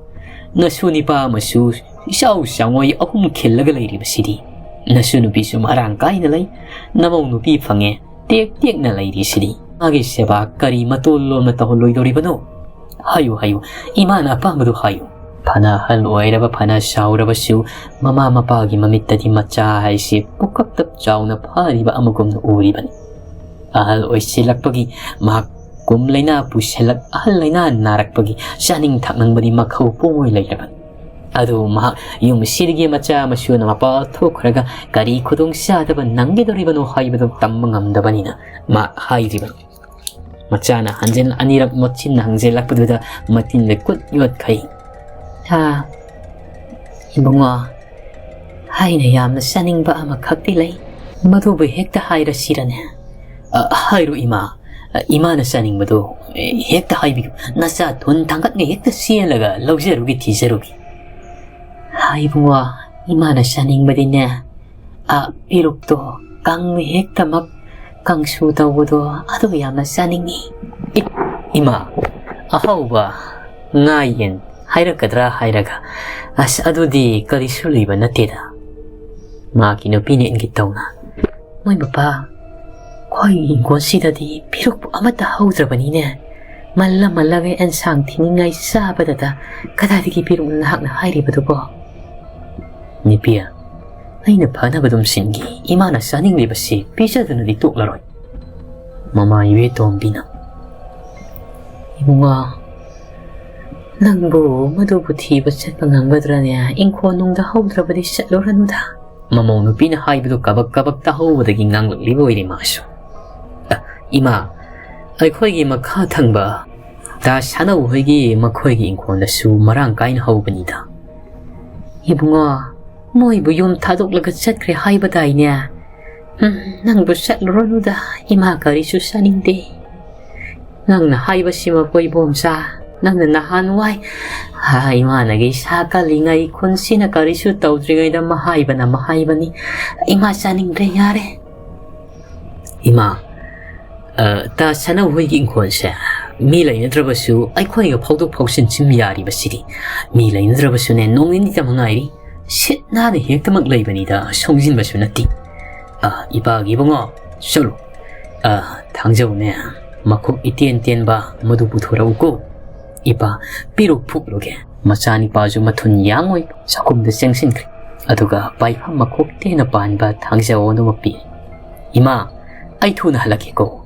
ꯅꯁꯨ ꯅꯤꯄꯥ ꯑꯃꯁꯨ ꯏꯆꯥꯎ ꯆꯥꯎꯉꯣꯏ ꯑꯍꯨꯝ ꯈꯤꯜꯂꯒ ꯂꯩꯔꯤꯕꯁꯤꯗꯤ꯫ ꯅꯁꯨ ꯅꯨꯄꯤꯁꯨ ꯃꯔꯥꯡ ꯀꯥꯏꯅ ꯂꯩ꯫ ꯅꯃꯧ ꯅꯨꯄꯤ ꯐꯪꯉꯦ, ꯇꯦꯛ ꯇꯦꯛꯅ ꯂꯩꯔꯤꯁꯤꯗꯤ꯫ ꯃꯥꯒꯤ ꯁꯦꯕꯥ ꯀꯔꯤ ꯃꯇꯣꯜ ꯂꯣꯝꯅ ꯇꯧꯍꯜꯂꯣꯏꯗꯧꯔꯤꯕꯅꯣ? "ꯍꯥꯏꯌꯨ, ꯍꯥꯏꯌꯨ, ꯏꯃꯥꯅ ꯑꯄꯥꯝꯕꯗꯨ ꯍꯥꯏꯌꯨ"꯫ ꯐꯅ ꯑꯍꯜ ꯑꯣꯏꯔꯕ, ꯐꯅ ꯆꯥꯎꯔꯕꯁꯨ ꯃꯃꯥ ꯃꯄꯥꯒꯤ ꯃꯃꯤꯠꯇꯗꯤ ꯃꯆꯥ ꯍꯥꯏꯁꯤ ꯄꯨꯀꯛꯇ ꯆꯥꯎꯅ ꯐꯥꯔꯤꯕ ꯑꯃꯒꯨꯝꯅ ꯎꯔꯤꯕꯅꯤ꯫ ꯑꯍꯜ ꯑꯣꯏꯁꯤꯜꯂꯛꯄꯒꯤ ꯃꯍꯥꯛ ꯀꯨꯝ ꯂꯥꯏꯅꯥ ꯄꯨꯁꯤꯜꯂꯛ, ꯑꯍꯜ ꯂꯥꯏꯅꯥ ꯅꯥꯔꯛꯄꯒꯤ ꯆꯥꯅꯤꯡ ꯊꯛꯅꯤꯡꯕꯗꯤ ꯃꯈꯧ ꯄꯣꯡꯑꯣꯏ ꯂꯩꯔꯕꯅꯤ꯫ ꯑꯗꯨ ꯃꯍꯥꯛ ꯌꯨꯝ ꯁꯤꯗꯒꯤ ꯃꯆꯥ ꯃꯁꯨꯅ ꯃꯄꯥ ꯊꯣꯛꯈ꯭ꯔꯒ ꯀꯔꯤ ꯈꯨꯗꯣꯡ ꯆꯥꯗꯕ ꯅꯪꯒꯗꯧꯔꯤꯕꯅꯣ ꯍꯥꯏꯕꯗꯨ ꯇꯝꯕ ꯉꯝꯗꯕꯅꯤꯅ ꯃꯍꯥꯛ ꯍꯥꯏꯔꯤꯕꯅꯤ꯫ ꯃꯆꯥꯅ ꯍꯟꯖꯤꯟ ꯑꯅꯤꯔꯛ ꯃꯆꯤꯟꯅ ꯍꯪꯖꯤꯜꯂꯛꯄꯗꯨꯗ ꯃꯆꯤꯟꯗ ꯈꯨꯠ ꯌꯣꯠꯈꯩ꯫ "ꯍꯥ, ꯏꯕꯨꯡꯉꯣ, ꯑꯩꯅ ꯌꯥꯝꯅ ꯆꯥꯅꯤꯡꯕ ꯑꯃꯈꯛꯇꯤ ꯂꯩ꯫ ꯃꯗꯨꯕꯨ ꯍꯦꯛꯇ ꯍꯥꯏꯔꯁꯤꯔꯅꯦ?" "ꯑ, ꯍꯥꯏꯔꯣ ꯏꯃꯥ꯫ ꯑ, ꯏꯃꯥꯅ ꯆꯥꯅꯤꯡꯕꯗꯣ, ꯑꯦ, ꯍꯦꯛꯇ ꯍꯥꯏꯕꯤꯌꯨ꯫ ꯅꯆꯥ ꯊꯨꯟ ꯊꯥꯡꯒꯠꯅ ꯍꯦꯛꯇ ꯆꯦꯜꯂꯒ ꯂꯧꯖꯔꯨꯒꯦ, ꯊꯤꯖꯔꯨꯒꯦ"꯫ "ꯍꯥ, ꯏꯕꯨꯡꯉꯣ, ꯏꯃꯥꯅ ꯆꯥꯅꯤꯡꯕꯗꯤꯅꯦ, ꯑ, ꯄꯦꯔꯨꯛꯇꯣ ꯀꯪꯅ ꯍꯦꯛꯇꯃꯛ ꯀꯥꯡꯁꯨ ꯇꯧꯕꯗꯣ ꯑꯗꯨ ꯌꯥꯝꯅ ꯆꯥꯅꯤꯡꯉꯤ"꯫ "ꯑꯦ, ꯏꯃꯥ, ꯑꯍꯥꯎꯕ ꯉꯥ ꯌꯦꯟ ꯍꯥꯏꯔꯛꯀꯗ꯭ꯔꯥ ꯍꯥꯏꯔꯒ, ꯑꯁ, ꯑꯗꯨꯗꯤ ꯀꯔꯤꯁꯨ ꯂꯩꯕ ꯅꯠꯇꯦꯗ"꯫ ꯃꯍꯥꯛꯀꯤ ꯅꯨꯄꯤꯅ ꯏꯪꯒꯤꯠ ꯇꯧꯅ, "ꯃꯣꯏ ꯃꯄꯥ, ꯑꯩꯈꯣꯏ ꯏꯪꯈꯣꯜꯁꯤꯗꯗꯤ ꯄꯦꯔꯨꯛꯄꯨ ꯑꯃꯠꯇ ꯍꯧꯗ꯭ꯔꯕꯅꯤꯅꯦ꯫ ꯃꯜꯂ ꯃꯜꯂꯒ ꯑꯦꯟꯁꯥꯡ ꯊꯤꯅꯤꯡꯉꯥꯏ ꯆꯥꯕꯗꯗ ꯀꯗꯥꯏꯗꯒꯤ ꯄꯦꯔꯨꯛꯅꯣ ꯅꯍꯥꯛꯅ ꯍꯥꯏꯔꯤꯕꯗꯨꯕꯣ?" "ꯅꯨꯄꯤ, ꯑꯩꯅ ꯐꯅꯕ ꯑꯗꯨꯝ ꯁꯤꯟꯒꯦ꯫ ꯏꯃꯥꯅ ꯆꯥꯅꯤꯡꯂꯤꯕꯁꯤ ꯄꯤꯖꯗꯅꯗꯤ ꯇꯣꯛꯂꯔꯣꯏ"꯫ ꯃꯃꯥ ꯏꯕꯦꯇꯣꯝꯕꯤꯅ, "ꯏꯕꯨꯡꯉꯣ, ꯅꯪꯕꯨ ꯃꯗꯨꯕꯨ ꯊꯤꯕ ꯆꯠꯄ ꯉꯝꯒꯗ꯭ꯔꯅꯦ? ꯏꯪꯈꯣꯜ ꯅꯨꯡꯗ ꯍꯧꯗ꯭ꯔꯕꯗꯤ ꯆꯠꯂꯨꯔꯅꯨꯗ"꯫ ꯃꯃꯧ ꯅꯨꯄꯤꯅ ꯍꯥꯏꯕꯗꯨ ꯀꯕꯛ ꯀꯕꯛ ꯇꯥꯍꯧꯕꯗꯒꯤ ꯉꯥꯡꯂꯛꯂꯤꯕ ꯑꯣꯏꯔꯦ ꯃꯥꯁꯨ꯫ "ꯑ, ꯏꯃꯥ, ꯑꯩꯈꯣꯏꯒꯤ ꯃꯈꯥ ꯊꯪꯕ ꯇꯥ ꯁꯥꯅꯧ ꯍꯣꯏꯒꯤ ꯃꯈꯣꯏꯒꯤ ꯏꯪꯈꯣꯜꯗꯁꯨ ꯃꯔꯥꯡ ꯀꯥꯏꯅ ꯍꯧꯕꯅꯤꯗ"꯫ "ꯏꯕꯨꯡꯉꯣ, ꯃꯣꯏꯕꯨ ꯌꯨꯝ ꯊꯥꯗꯣꯛꯂꯒ ꯆꯠꯈ꯭ꯔꯦ ꯍꯥꯏꯕꯗꯥꯏꯅꯦ? ꯎꯝ, ꯅꯪꯕꯨ ꯆꯠꯂꯨꯔꯅꯨꯗ, ꯏꯃꯥ ꯀꯔꯤꯁꯨ ꯆꯥꯅꯤꯡꯗꯦ"꯫ "ꯅꯪꯅ ꯍꯥꯏꯕꯁꯤꯃꯛ, ꯏꯕꯣꯝꯆꯥ, ꯅꯪꯅ ꯅꯍꯥꯟꯋꯥꯏ, ꯍꯥ, ꯏꯃꯥꯅꯒꯤ ꯏꯁꯥ ꯀꯜꯂꯤꯉꯩ, ꯈꯨꯟꯁꯤꯅ ꯀꯔꯤꯁꯨ ꯇꯧꯗ꯭ꯔꯤꯉꯩꯗ ꯃꯍꯥꯏꯕꯅ ꯃꯍꯥꯏꯕꯅꯤ꯫ ꯏꯃꯥ ꯆꯥꯅꯤꯡꯗ꯭ꯔꯦ, ꯌꯥꯔꯦ"꯫ "ꯏꯃꯥ, ꯑ, ꯇꯥ ꯁꯥꯅꯧ ꯍꯣꯏꯒꯤ ꯏꯪꯈꯣꯜꯁꯦ ꯃꯤ ꯂꯩꯅꯗ꯭ꯔꯕꯁꯨ ꯑꯩꯈꯣꯏꯒ ꯐꯥꯎꯗꯣꯛ ꯐꯥꯎꯖꯤꯟ ꯁꯨꯝ ꯌꯥꯔꯤꯕꯁꯤꯗꯤ꯫ ꯃꯤ ꯂꯩꯅꯗ꯭ꯔꯕꯁꯨꯅꯦ, ꯅꯣꯡ ꯅꯤꯅꯤꯇ ꯃꯉꯥꯏꯔꯤ꯫ ꯁꯤꯠ ꯅꯥꯟꯅ ꯍꯦꯛꯇꯃꯛ ꯂꯩꯕꯅꯤꯗ, ꯁꯣꯡꯖꯤꯟꯕꯁꯨ ꯅꯠꯇꯦ꯫ ꯑ, ꯏꯄꯥꯒꯤ ꯏꯕꯨꯡꯉꯣ, ꯆꯠꯂꯨ꯫ ꯑ, ꯊꯥꯡꯖꯧꯅꯦ, ꯃꯈꯣꯛ ꯏꯇꯦꯟ ꯇꯦꯟꯕ ꯃꯗꯨ ꯄꯨꯊꯣꯔꯛꯎꯀꯣ"꯫ "ꯏꯄꯥ, ꯄꯤꯔꯨꯛ ꯐꯨꯛꯂꯨꯒꯦ"꯫ ꯃꯆꯥꯅꯤꯄꯥꯁꯨ ꯃꯊꯨꯟ ꯌꯥꯡꯉꯣꯏ ꯆꯥꯛꯈꯨꯝꯗ ꯆꯪꯁꯤꯟꯈ꯭ꯔꯦ꯫ ꯑꯗꯨꯒ ꯄꯥꯏꯐꯝ ꯃꯈꯣꯛ ꯇꯦꯟꯅ ꯄꯥꯟꯕ ꯊꯥꯡꯖꯧ ꯑꯗꯨꯃ ꯄꯤ꯫ "ꯏꯃꯥ, ꯑꯩ ꯊꯨꯅ ꯍꯜꯂꯛꯀꯦꯀꯣ꯫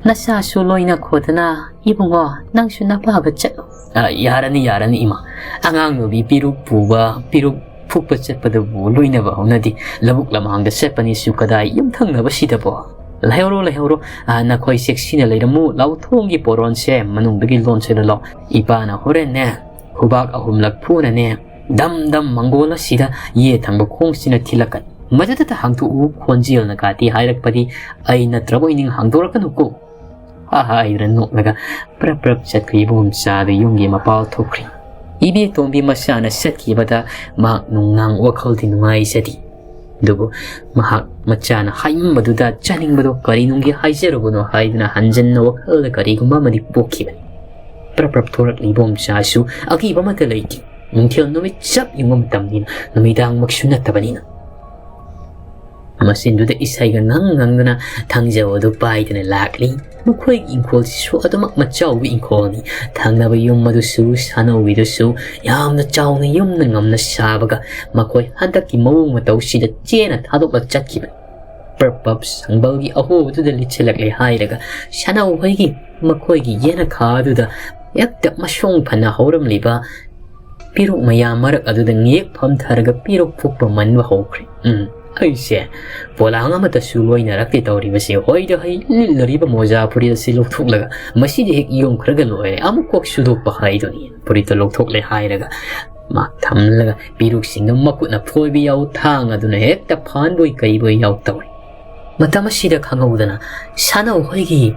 ꯅꯆꯥꯁꯨ ꯂꯣꯏꯅ ꯈꯣꯗꯅ, ꯏꯕꯨꯡꯉꯣ, ꯅꯪꯁꯨ ꯅꯄꯥꯒ ꯆꯠꯂꯨ"꯫ "ꯑ, ꯌꯥꯔꯅꯤ, ꯌꯥꯔꯅꯤ, ꯏꯃꯥ꯫ ꯑꯉꯥꯡ ꯅꯨꯄꯤ ꯄꯤꯔꯨꯛ ꯄꯨꯕ, ꯄꯤꯔꯨꯛ ꯐꯨꯛꯄ ꯆꯠꯄꯗꯕꯨ ꯂꯣꯏꯅꯕ ꯍꯧꯅꯗꯦ꯫ ꯂꯧꯕꯨꯛ ꯂꯝꯍꯥꯡꯗ ꯆꯠꯄꯅꯤꯁꯨ ꯀꯗꯥꯏ ꯌꯨꯝꯊꯪꯅꯕꯁꯤꯗꯕꯣ? ꯂꯩꯍꯧꯔꯣ, ꯂꯩꯍꯧꯔꯣ꯫ ꯑ, ꯅꯈꯣꯏ ꯆꯦꯛꯁꯤꯟꯅ ꯂꯩꯔꯝꯃꯨ꯫ ꯂꯧꯊꯣꯡꯒꯤ ꯄꯣꯔꯣꯟꯁꯦ ꯃꯅꯨꯡꯗꯒꯤ ꯂꯣꯟꯁꯤꯜꯂꯣ꯫ ꯏꯄꯥꯅ ꯍꯣꯔꯦꯟꯅꯦ, ꯈꯨꯕꯥꯛ ꯑꯍꯨꯝꯂꯛ ꯐꯨꯅꯅꯦ, ꯗꯝ ꯗꯝ ꯃꯪꯒꯣꯜ ꯑꯁꯤꯗ ꯌꯦꯠ ꯊꯪꯕ ꯈꯣꯡꯁꯤꯅ ꯊꯤꯜꯂꯛꯀꯅꯤ꯫ ꯃꯗꯨꯗꯇ ꯍꯥꯡꯗꯣꯛꯎ, ꯈꯣꯟꯖꯦꯜꯅ ꯀꯥꯇꯤ ꯍꯥꯏꯔꯛꯄꯗꯤ ꯑꯩ ꯅꯠꯇ꯭ꯔꯕ ꯑꯣꯏꯅꯤꯡ ꯍꯥꯡꯗꯣꯔꯛꯀꯅꯨꯀꯣ" ꯍꯥꯏꯗꯨꯅ ꯅꯣꯛꯂꯒ ꯄ꯭ꯔꯞ ꯄ꯭ꯔꯞ ꯆꯠꯈ꯭ꯔꯦ ꯏꯕꯣꯝꯆꯥꯗꯨ ꯌꯨꯝꯒꯤ ꯃꯄꯥꯜ ꯊꯣꯛꯈ꯭ꯔꯦ꯫ ꯏꯕꯦꯇꯣꯝꯕꯤ ꯃꯆꯥꯅ ꯆꯠꯈꯤꯕꯗ ꯃꯍꯥꯛ ꯅꯨꯡꯅꯥꯡ ꯋꯥꯈꯜꯗꯤ ꯅꯨꯡꯉꯥꯏꯖꯗꯦ꯫ ꯑꯗꯨꯕꯨ ꯃꯍꯥꯛ ꯃꯆꯥꯅ ꯍꯥꯏꯃꯟꯕꯗꯨꯗ ꯆꯥꯅꯤꯡꯕꯗꯣ ꯀꯔꯤꯅꯨꯡꯒꯤ ꯍꯥꯏꯖꯔꯨꯕꯅꯣ ꯍꯥꯏꯗꯨꯅ ꯍꯟꯖꯟꯅ ꯋꯥꯈꯜꯗ ꯀꯔꯤꯒꯨꯝꯕ ꯑꯃꯗꯤ ꯄꯣꯛꯈꯤꯕꯅꯤ꯫ ꯄ꯭ꯔꯞ ꯄ꯭ꯔꯞ ꯊꯣꯔꯛꯂꯤ ꯏꯕꯣꯝꯆꯥꯁꯨ ꯑꯀꯤꯕ ꯑꯃꯠꯇ ꯂꯩꯇꯦ꯫ ꯅꯨꯡꯊꯤꯜ ꯅꯨꯃꯤꯠ ꯆꯞ ꯌꯨꯡꯕ ꯃꯇꯝꯅꯤꯅ, ꯅꯨꯃꯤꯗꯥꯡꯃꯛꯁꯨ ꯅꯠꯇꯕꯅꯤꯅ꯫ ꯃꯆꯤꯟꯗꯨꯗ ꯏꯁꯩꯒ ꯉꯪ ꯉꯪꯗꯨꯅ ꯊꯥꯡꯖꯧ ꯑꯗꯨ ꯄꯥꯏꯗꯨꯅ ꯂꯥꯛꯂꯤ꯫ ꯃꯈꯣꯏꯒꯤ ꯏꯪꯈꯣꯜꯁꯤꯁꯨ ꯑꯗꯨꯃꯛ ꯃꯆꯥꯎꯕ ꯏꯪꯈꯣꯜꯅꯤ꯫ ꯊꯪꯅꯕ ꯌꯨꯝ ꯑꯗꯨꯁꯨ ꯁꯥꯅꯧꯒꯤꯗꯨꯁꯨ ꯌꯥꯝꯅ ꯆꯥꯎꯅ ꯌꯨꯝꯅ ꯉꯝꯅ ꯁꯥꯕꯒ ꯃꯈꯣꯏ ꯍꯟꯗꯛꯀꯤ ꯃꯑꯣꯡ ꯃꯇꯧꯁꯤꯗ ꯆꯦꯅ ꯊꯥꯗꯣꯛꯂ ꯆꯠꯈꯤꯕꯅꯤ꯫ ꯄ꯭ꯔꯞ ꯄ꯭ꯔꯞ ꯁꯪꯕꯜꯒꯤ ꯑꯍꯣꯕꯗꯨꯗ ꯂꯤꯠꯁꯤꯜꯂꯛꯂꯦ ꯍꯥꯏꯔꯒ ꯁꯥꯅꯧ ꯍꯣꯏꯒꯤ ꯃꯈꯣꯏꯒꯤ ꯌꯦꯅꯈꯥꯗꯨꯗ ꯍꯦꯛꯇ ꯃꯁꯣꯡ ꯐꯅ ꯍꯧꯔꯝꯂꯤꯕ ꯄꯤꯔꯨꯛ ꯃꯌꯥꯝ ꯃꯔꯛ ꯑꯗꯨꯗ ꯉꯦꯛ ꯐꯝꯊꯔꯒ ꯄꯤꯔꯨꯛ ꯐꯨꯛꯄ ꯃꯟꯕ ꯍꯧꯈ꯭ꯔꯦ꯫ ꯎꯝ, ꯑꯩꯁꯦ ꯄꯣꯂꯥꯡ ꯑꯃꯠꯇꯁꯨ ꯂꯣꯏꯅꯔꯛꯇꯦ ꯇꯧꯔꯤꯕꯁꯦ꯫ ꯍꯣꯏꯗ ꯍꯩ, ꯂꯤꯠꯂꯔꯤꯕ ꯃꯣꯖꯥ ꯐꯨꯔꯤꯠ ꯑꯁꯤ ꯂꯧꯊꯣꯛꯂꯒ ꯃꯁꯤꯗꯤ ꯍꯦꯛ ꯌꯣꯝꯈ꯭ꯔꯒ ꯂꯣꯏꯔꯦ꯫ ꯑꯃꯨꯛ ꯀꯣꯛ ꯁꯨꯗꯣꯛꯄ ꯍꯥꯏꯗꯨꯅꯤ꯫ ꯐꯨꯔꯤꯠꯇꯣ ꯂꯧꯊꯣꯛꯂꯦ ꯍꯥꯏꯔꯒ ꯃꯥ ꯊꯝꯂꯒ ꯄꯤꯔꯨꯛꯁꯤꯡꯗꯨ ꯃꯈꯨꯠꯅ ꯐꯣꯏꯕ ꯌꯥꯎ, ꯊꯥꯡ ꯑꯗꯨꯅ ꯍꯦꯛꯇ ꯐꯥꯟꯕꯣꯏ ꯀꯩꯕꯣꯏ ꯌꯥꯎ ꯇꯧꯔꯦ꯫ ꯃꯇꯝ ꯑꯁꯤꯗ ꯈꯪꯍꯧꯗꯅ ꯁꯥꯅꯧ ꯍꯣꯏꯒꯤ